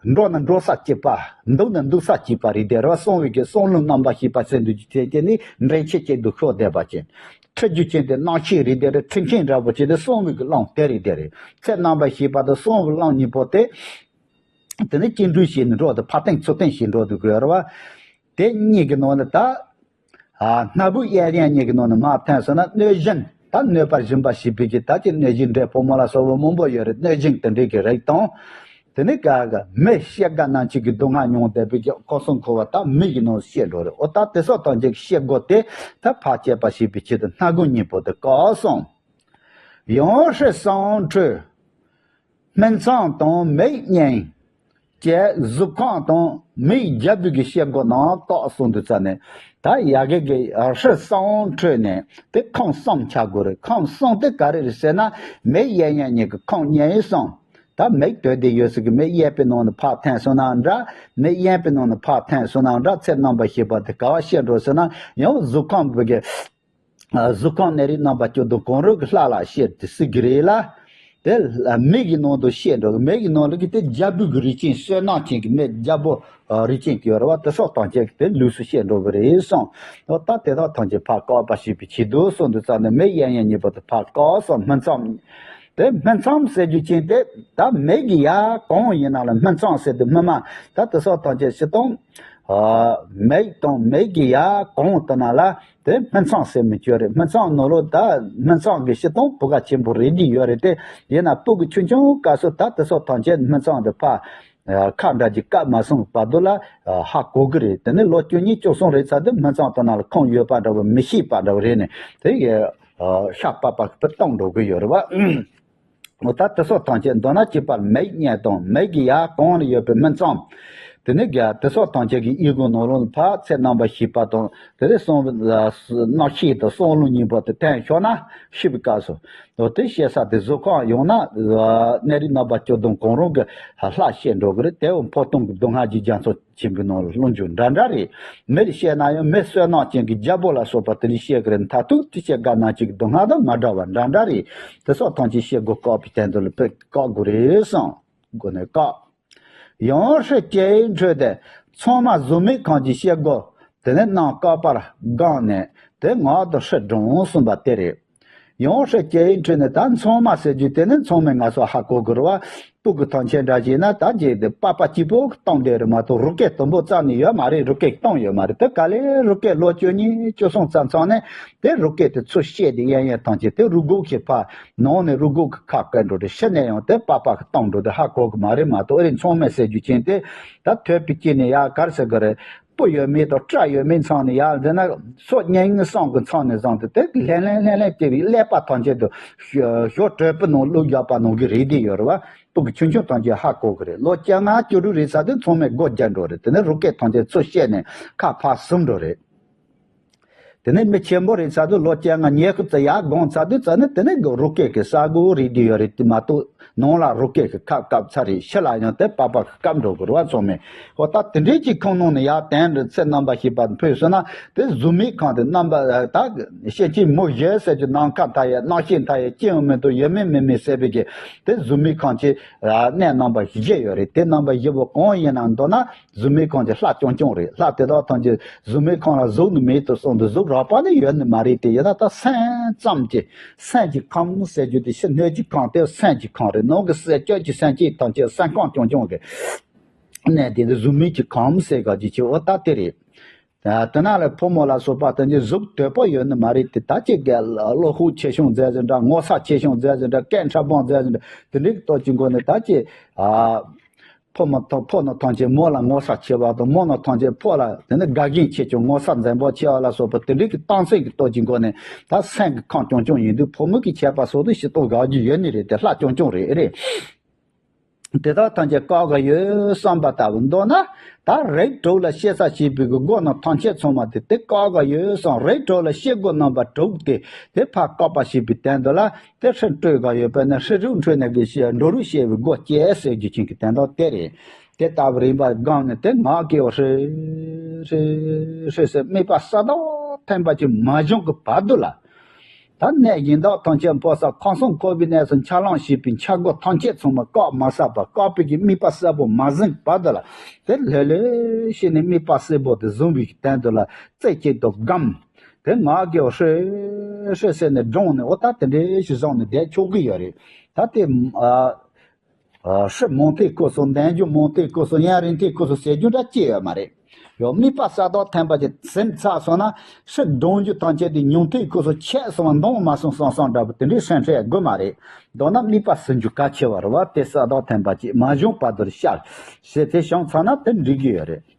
འགྲོ་ན་འགྲོ་ས་གཅིག་པ། འདུག་ན་འདུག་ས་གཅིག་པ་རེད་དེ་རེད་བ། གསུམ་པོ་གི་གསུམ་ལངས་རྣམ་པར་ཤེས་པ་ཟེར་འདུག་རྒྱུ་དེ་དེ་ནི་འདྲེན་བྱེད་ཅིག་ཏུ་ཤོག་བསྡད་པ་ཅན། ཁྲིད་རྒྱུ་ཅན་དེ་རྣམ་ཤེས་རེད་དེ་རེད། ཁྲིད་མཁན་འདྲ་པོ་ཅིག་དེ་གསུམ་པོ་གི་ལངས་དེ་རེད་དེ་རེད། ཚེ་རྣམ་པར་ཤེས་པ་དང་གསུམ་པོ་ལངས་གཉིས་པོ་དེ། དེ་ནི་སྐྱིལ་འདྲུད་བྱས་ནས་འགྲོ་དང་ཕར་སྟེང་ཚུར་སྟེང་བྱས་འགྲོ་དུས་དགོས་རེད་བ། དེ་གཉིས་ཀྱི་ནང་ནས་ད། ཨ། སྣ་བུག་གཡས་གཡོན་གཉིས་ཀྱི་ནང་ནས་མར་འཐེན་སོང་ན་གནོད་སྦྱིན། ད་གནོད་པར་སྦྱིན་པ་བྱེད་པའི་གི་ད་ཅི་གནོད་སྦྱིན་འདྲེ་ཕོ་མོ་ལ་སོགས་པ་མང་པོ་ཡོད་རེད། གནོད་སྦྱིན་དེ་འདྲའི་གི་རིགས་དང་། དེ་ནི་ག་ག་མི་སྐྱེ་རྒ་ན་འཆི་གི་སྡུག་བསྔལ་མྱོང་བསྡད་པའི་གི་སྐུ་གསུང་འཁོར་བ་ད་མིའི་གི་ནང་བཤད་འགྲོ་རེད། འོ་ད་དེ་སོགས་དང་གཅིག་བཤད་སྒོ་དེ་ད་ཕར་བཅད་པ་བྱེད་པའི་ཆེད་དུ་སྣ་བུག་གཉིས་པོ་དེ་བཀག་སོང་། ཡང་ཧྲི་གསང་ཁྲོད། སྨིན་མཚམས་དང་མིག་གཉིས་བཅས་གཟུགས་ཁམས་དང་མིའི་རྒྱལ་པོའི་གི་བཤད་སྒོ་རྣམས་བཀག་སོང་དུས་ཙ་ནས། ད་ཡ་གི་གི་ཧྲི་གསང་ཁྲོད་ནས་དེ་ཁམས་གསུམ་ཆགས་དགོས་རེད། ཁམས་གསུམ་དེ་ག་རེ་རེད་ཟེར་ན། མིག་གཡས་གཡོན་གཉིས་ཀྱི་ཁམས་གཉིས་གསུམ། ད་མིག་དོད་དེ་ཡོད་ས་གི་མིག་གཡས་པའི་ནང་ནས་ཕར་འཐེན་སོང་ན་འདྲ། མིག་གཡོན་པའི་ནང་ནས་ཕར་འཐེན་སོང་ན་འདྲ། ཚེ་རྣམ་པར་ཤེས་པ་དེ་ག་བ་བཤད་འགྲོ་ཟེར་ན། ཡང་གཟུགས་ཁམས་པའི་གི་གཟུགས་ཁམས་གནས་རིགས་རྣམ་པ་བཅུ་དང་གང་རུང་གི་ལྷ་ལ་བཤད་དེ་སྲིད་ཀྱི་རེད་ལ། དེ་མིག་གི་ནང་དུ་བཤད་འགྲོ་གི། མིག་གི་ནང་ལ་གི་དེ་རྒྱལ་པོའི་གི་རིགས་ཅན། བསོད་ནམས་ཅན་གྱི་མི་རྒྱལ་པོ་རིགས་ཅན་གྱི་ཡོད་རེད་བ། དེ་སོགས་ཐམས་ཅད་ཀྱི་དེ་ལུས་སུ་བཤད་འགྲོ་གི་རེད་གསུངས། འོ་ད་དེ་དག་ཐམས་ཅད་ཕར་བཀག་པ་བྱེད་པའི་ཆེད་དུ་གསུངས་དུས་ཙ་ནས་མིག་གཡས་གཡོན་གཉིས་པོ་དེ་ཕར་བཀག་སོང་། སྨིན་མཚམས། དེ་སྨིན་མཚམས་ཟེར་རྒྱུ་ཅན་དེ་ད་མིག་གི་ཡ་གང་ཡིན་ན་ལ་སྨིན་མཚམས་ཟེར་དུས་སྨིན་མ། ད་དེ་སོགས་ཐམས་ཅད་སྤྱིར་བཏང་། ཨ། མིག་དང་མིག་གི་ཡ་གང་དུ་ན་ལ་དེ་སྨིན་མཚམས་ཟེར་མི་སྐྱོ་རེད། སྨིན་མཚམས་ནང་ལོགས་ད་སྨིན་མཚམས་ཀྱི་སྤྱིར་བཏང་བུ་ག་ཆེན་པོ་རེད་དེ་ཡོད་རེད་དེ། ཡིན་ན་སྤུ་གུ་ཆུང་ཆུང་སྐབས་སུ་ད་དེ་སོགས་ཐམས་ཅད་སྨིན་མཚམས་དེ་ཕར་ཁ་འདྲ་གྱི་བཀབ་མ་སོང་བར་དུ་ལ་ཧ་གོ་གི་རེད། དེ་ནས་ལོ་བཅུ་གཉིས་བཅུ་གསུམ་རེད་ཚར་དུས་སྨིན་མཚམས་དུ་ན་ལ་ཁམས་ཡོད་པ་འདྲ་བོ་མི་ཤེས་པ་འདྲ་བོ་རེད་ནས་དེ་ཡི་ཤ་པགས་པ་གི་བཏང་འགྲོ་གི་ཡོད་རེད་བ། འོ་ད་དེ་སོགས་ཐམས་ཅད་མདོར་ན་གཅིག་པར་མིག་གཉིས་དང་མིག་གི་ཡ་གང་ལ་ཡོད་པའི་སྨིན་མཚམས། དེ་ནས་ཀྱང་དེ་སོགས་ཐམས་ཅད་ཀྱི་དབྱེ་སྒོ་ནང་ལོགས་ལ་ཕར་ཚེ་རྣམ་པར་ཤེས་པ་དང་དེ་ནས་གསུམ་རྣམ་ཤེས་དང་གསུམ་ལུགས་གཉིས་པོ་དེ་འཐེན་ཤོག་ན་ཤི་བའི་སྐབས་སུ། འོ་དེ་བཤད་ས་དེ་གཟུགས་ཁམས། ཡང་ན་གནས་རིགས་རྣམ་པ་བཅུ་དང་གང་རུང་གི་ལྷ་བཤད་འགྲོ་གི་རེད། དེ་འཕོ་ལྟུང་གི་སྡུག་བསྔལ་གྱི་རྒྱ་མཚོ་ཆེན་པོའི་ནང་ལ་ལྷུང་རྒྱུ་འདྲ་འདྲ་རེད། མིར་བཤད་ན་ཡང་མི་བསོད་ནམས་ཅན་གྱི་རྒྱལ་པོ་ལ་སོགས་པ་དེ་ལས་བཤད་ཀྱི་རེད། མཐར་ཐུག་དེ་སྐྱེ་རྒ་ན་འཆི་གི་སྡུག་བསྔལ་དང་མ་འདྲ་བ་འདྲ་འདྲ་རེད། དེ་སོགས་ཐམས་ཅད་བཤད་སྒོ་བཀག་པའི་སྟེང་དུ་ལ་བཀག་དགོས་རེད་གསུངས། སྒོ་ནས་བཀག། ཡང་ཧྲི་སྐྱེ་ཡི་འཕྲོས་ཏེ་མཚུངས་མ་གཟུགས་མེད་ཁམས་ཀྱི་བཤད་སྒོ་དེ་ནི་རྣམ་བཀག་པར་དགོངས་ནས་དེ་ངག་ཏུ་ཧྲི་སྒྲུང་གསུངས་པ་དེ་རེད། ཡང་ཧྲི་སྐྱེ་ཡི་འཕྲོས་ནས། ད་མཚུངས་མ་ཟེར་རྒྱུ་དེ་ནི་མཚུངས་མེད་ང་ཚོ་ཧ་གོ་དགོས་རེད་བ། སྤུ་གུ་ཐམས་ཅད་འདྲ་བྱས་ན་ད་རྗེས་དེ་པགས་པ་གཅིག་པོ་གཏོང་བསྡད་རེད་མ་གཏོགས་རུས་སྐལ་དུམ་བུ་རྩ་ནས་ཡོད་མ་རེད། རུས་སྐལ་གཏོང་ཡོད་མ་རེད། དེ་ག་ལེར་རུས་སྐལ་ལོ་བཅུ་གཉིས་བཅུ་གསུམ་ཙམ་ཚང་ནས་དེ་རུས་སྐལ་དེ་ཚུར་བཤད་དེ་གཡས་གཡོན་ཐམས་ཅད་དེ་རུས་སྒོ་ཞིག་ཕར་ནང་ནས་རུས་སྒོ་གི་ཁ་བཀལ་འགྲོ་རེད། ཕྱི་ནས་ཡང་དེ་པགས་པ་གི་གཏོང་འགྲོ་དེ་ཧ་གོ་གི་མ་རེད་མ་གཏོགས། ཨེ་རེད། མཚུངས་མེད་ཟེར་རྒྱུ་ཅན་དེ་ད་ཐོད་པའི་དཀྱིལ་ནས་ཡར་ག་རེ་ཟེར་གི་རེད། སྤུ་ཡོད་མེད་དང་སྐྲ་ཡོད་མེད་མཚམས་ནས་ཡར་འཛིན་ན། སོ་གཉིས་གསུམ་གྱི་མཚམས་ནས་བཟུང་སྟེ་དེ་ལྷན་ལྷན་ལྷན་ལྷན་དེ་བའི་ཀླད་པ་ཐམས་ཅད་དུ་ཞོ་ཞོ་དྲོད་པའི་ནང་བླུགས་བཞག་པ་ནང་གི་རིགས་དེ་ཡོད་རེད་བ། སྤུ་གུ་ཆུང་ཆུང་ཐམས་ཅད་ཧ་གོ་གི་རེད། ལོ་བཅོ་ལྔ་བཅུ་དྲུག་རེད་ཚར་དུས་མཚུངས་མེད་སྒོ་བརྒྱབ་འགྲོ་རེད། དེ་ནས་རུས་སྐལ་ཐམས་ཅད་ཚུར་བཤད་ནས་ཁ་ཕར་ཟུམ་འགྲོ་རེད། དེ་ནས་མི་ཆེན་པོ་རེད་ཚར་དུས་ལོ་བཅོ་ལྔ་ཉི་ཤུ་ཙམ་ཡར་སྒོང་ཚར་དུས་ཙ་ནས་དེ་ནས་རུས་སྐལ་གྱི་ས་སྒོ་རིགས་དེ་ཡོད་རེད། དེ་མ་གཏོགས། ནང་ལ་རུས་སྐལ་གྱི་ཁབ་བཀབ་ཚར་རེད། ཕྱི་ལ་ཡང་དེ་པགས་པ་གི་བཀབ་འགྲོ་དགོས་རེད་བ། མཚུངས་མེད། འོ་ད་དེ་འདྲའི་གཅིག་ཁམས་ནང་ནས་ཡར་དེ་འདྲ་ཚེ་རྣམ་པར་ཤེས་པ་འཕོས་སོང་ན་དེ་གཟུགས་མེད་ཁམས་དེ་རྣམ་པ་ད་ཤེར་ཕྱིན་མུ་བཞི་ཟེར་གྱི་ནམ་མཁའ་མཐའ་ཡས་རྣམ་ཤེས་མཐའ་ཡས་སྐྱེ་བ་མེད་དང་ཡོད་མེད་མེད་མེད་ཟེར་བའི་གི་དེ་གཟུགས་མེད་ཁམས་ཀྱི་གནས་རྣམ་པ་བཞི་ཡོད་རེད། དེ་རྣམ་པ་བཞི་པོ་གང་ཡིན་ན་མདོར་ན་གཟུགས་མེད་ཁམས་ཀྱི་ལྷ་རྐྱང་རྐྱང་རེད། ལྷ་དེ་དག་ཐམས་ཅད་གཟུགས་མེད་ཁམས་ལ་གཟུགས་ནི་མེད་དུ་སོང་དུས་གཟུགས་རགས་པ་ནི་ཡོད་ནི་མ་རེད། དེ་ཡིན་ན་ད་སེམས་ཙམ་གྱི་སེམས་ཀྱི་ཁམས་ཟེར་རྒྱུ་དེ་ཕྱི་སྣོད་ཀྱི་ཁམས་དེ་སེམས་ཀྱི་ཁམས་རེད། ནང་གི་སེམས་བཅུད་ཀྱི་སེམས་ཅན་ཐམས་ཅད་སེམས་ཁམས་རྐྱང་རྐྱང་གི་གནས་དེ་ནི་གཟུགས་མེད་ཀྱི་ཁམས་ཟེར་ག་ཅིག་བྱེད། འོ་ད་དེ་རེད། དེ་ན་ལས་ཕོ་མོ་ལ་སོགས་པ་དེ་ནི་གཟུགས་དོད་པོ་ཡོད་ནི་མ་རེད། དེ་ད་ཅིག་གི་བློ་ཁོག་ཆེ་ཆུང་མཛད་ཟིན་འདྲ། ངོ་ཚ་ཆེ་ཆུང་མཛད་ཟིན་འདྲ། སྐད་ཕྲ་བོ་མཛད་ཟིན་འདྲ། དེ་འདྲའི་སྟོབས་ཀྱི་སྒོ་ནས་ད་ཅིག་ཨ། ཕོ་མོ་ཐམས་ཕོ་རྣམས་ཐམས་ཅད་མོ་ལ་ངོ་ཚ་ཆེ་བ་དང་། མོ་རྣམས་ཐམས་ཅད་ཕོ་ལ་དེ་ནི་དགའ་ཞེན་ཆེ་ཀྱང་ངོ་ཚ་འཛེམ་པོ་ཆེ་བ་ལ་སོགས་པ་དེ་འདྲའི་གི་རྟགས་མཚན་གྱི་སྟོབས་ཀྱི་སྒོ་ནས་ད་སེམས་ཀྱི་ཁམས་རྐྱང་རྐྱང་ཡིན་དུས། ཕོ་མོ་གི་ཁྱད་པར་སོགས་དེ་ཞིག་རྟོགས་དགའ་རྒྱུ་ཡོད་ནི་རེད། དེ་ལྷག་རྐྱང་རྐྱང་རེད། རེད། དེ་དག་ཐམས་ཅད་བཀག་ག་ཡོད་བསམ་པ་ལྟ་བུ། མདོར་ན་ད་རིགས་དྲུག་ལ་ཤེས་ས་བྱེད་པའི་གི་སྒོ་རྣམས་ཐམས་ཅད་ཚང་མ་དེ་དེ་བཀག་ག་ཡོད་བསམ། རིགས་དྲུག་ལ་ཤེས་སྒོ་རྣམ་པ་དྲུག་དེ་དེ་ཕར་བཀག་པ་བྱེད་པའི་དོན་དུ་ལ། དེ་ཧྲིལ་སྤྲོད་ག་ཡོད་པས་ན། ཧྲིལ་རུ་འཕྲོད་ནས་གི་ཤེས་འགྲོ་རུ་ཤེས་པའི་སྒོ་བཅད་ཟེར་རྒྱུ་ཅན་གྱི་དོན་དག་དེ་རེད། དེ་ལྟ་བུ་རིམ་པ་བསྒོམས་ནས་དེ་ངག་གི་འོག་ཧྲིལ་ཧྲིལ་ཧྲིལ་ཟེར་དམིགས་པ་གསལ་དག་ཐིམ་པ་ཅིག་མ་བྱུང་གི་བར་དུ་ལ། ད་གནས་གཞན་དག་ཐམས་ཅད་འཕོ་ས་ཁམས་གསུམ་འཁོར་བའི་གནས་སུ་འཆར་ལམ་བྱེད་པའི་འཆར་སྒོ་ཐམས་ཅད་ཚང་མ་བཀག་མ་ཟད་པ། བཀག་པའི་གི་དམིགས་པ་གསལ་པོ་མ་བཟུང་བར་དུ་ལ། དེ་ལྷོད་ལྷོད་བྱས་ནས་དམིགས་པ་གསལ་པོ་དེ་བཟུང་བའི་གི་དོན་དུ་ལ་རྩེ་གཅིག་ཏུ་བསྒོམ། དེ་ངག་གི་ཧྲིལ་ཧྲིལ་ཟེར་ནས་བསྒྲེངས་ནས། འོ་ད་དེ་འདྲ་ཞིག་བཟུང་ནས་བསྡད་ཆོག་གི་ཡོད་རེད། ད་དེ་ཨ། ཨ། ཧྲིལ་མུ་སྟེགས་སྐབས་སུ། འདོད་འཇོ་མུ་སྟེགས་སྐབས་སུ། དབྱིངས་རིག་མཐའི་སྐབས་སུ་ཟེར་རྒྱུ་འདྲ་ཅི་ཡོད་མ་རེད། ཡང་དམིགས་པ་གསལ་དག་ཐིམ་པ་ཅིག་ཟིན་ཚར་སོང་ན། ཧྲིལ་བསྒྲེངས་རྒྱུ་ཐམས་ཅད་དེ་ཉུང་མཐའི་སྐབས་སུ་ཆད་སོང་བ། འདང་མ་སོང་བསམ་བསམ་འདྲ་པོ་དེ་འདྲའི་སེམས་ཁྲལ་དགོས་མ་རེད། མདོར་ན་དམིགས་པ་ཟིན་རྒྱུ་གལ་ཆེ་བ་རེད་བ། དེ་གསལ་དག་ཐིམ་པ་ཅིག་མ་བྱུང་བར་དུ་བཤད་ཟེར་དེ་བྱུང་ཚར་ན་དེ་འགྲིག་གི་ཡོད་རེད།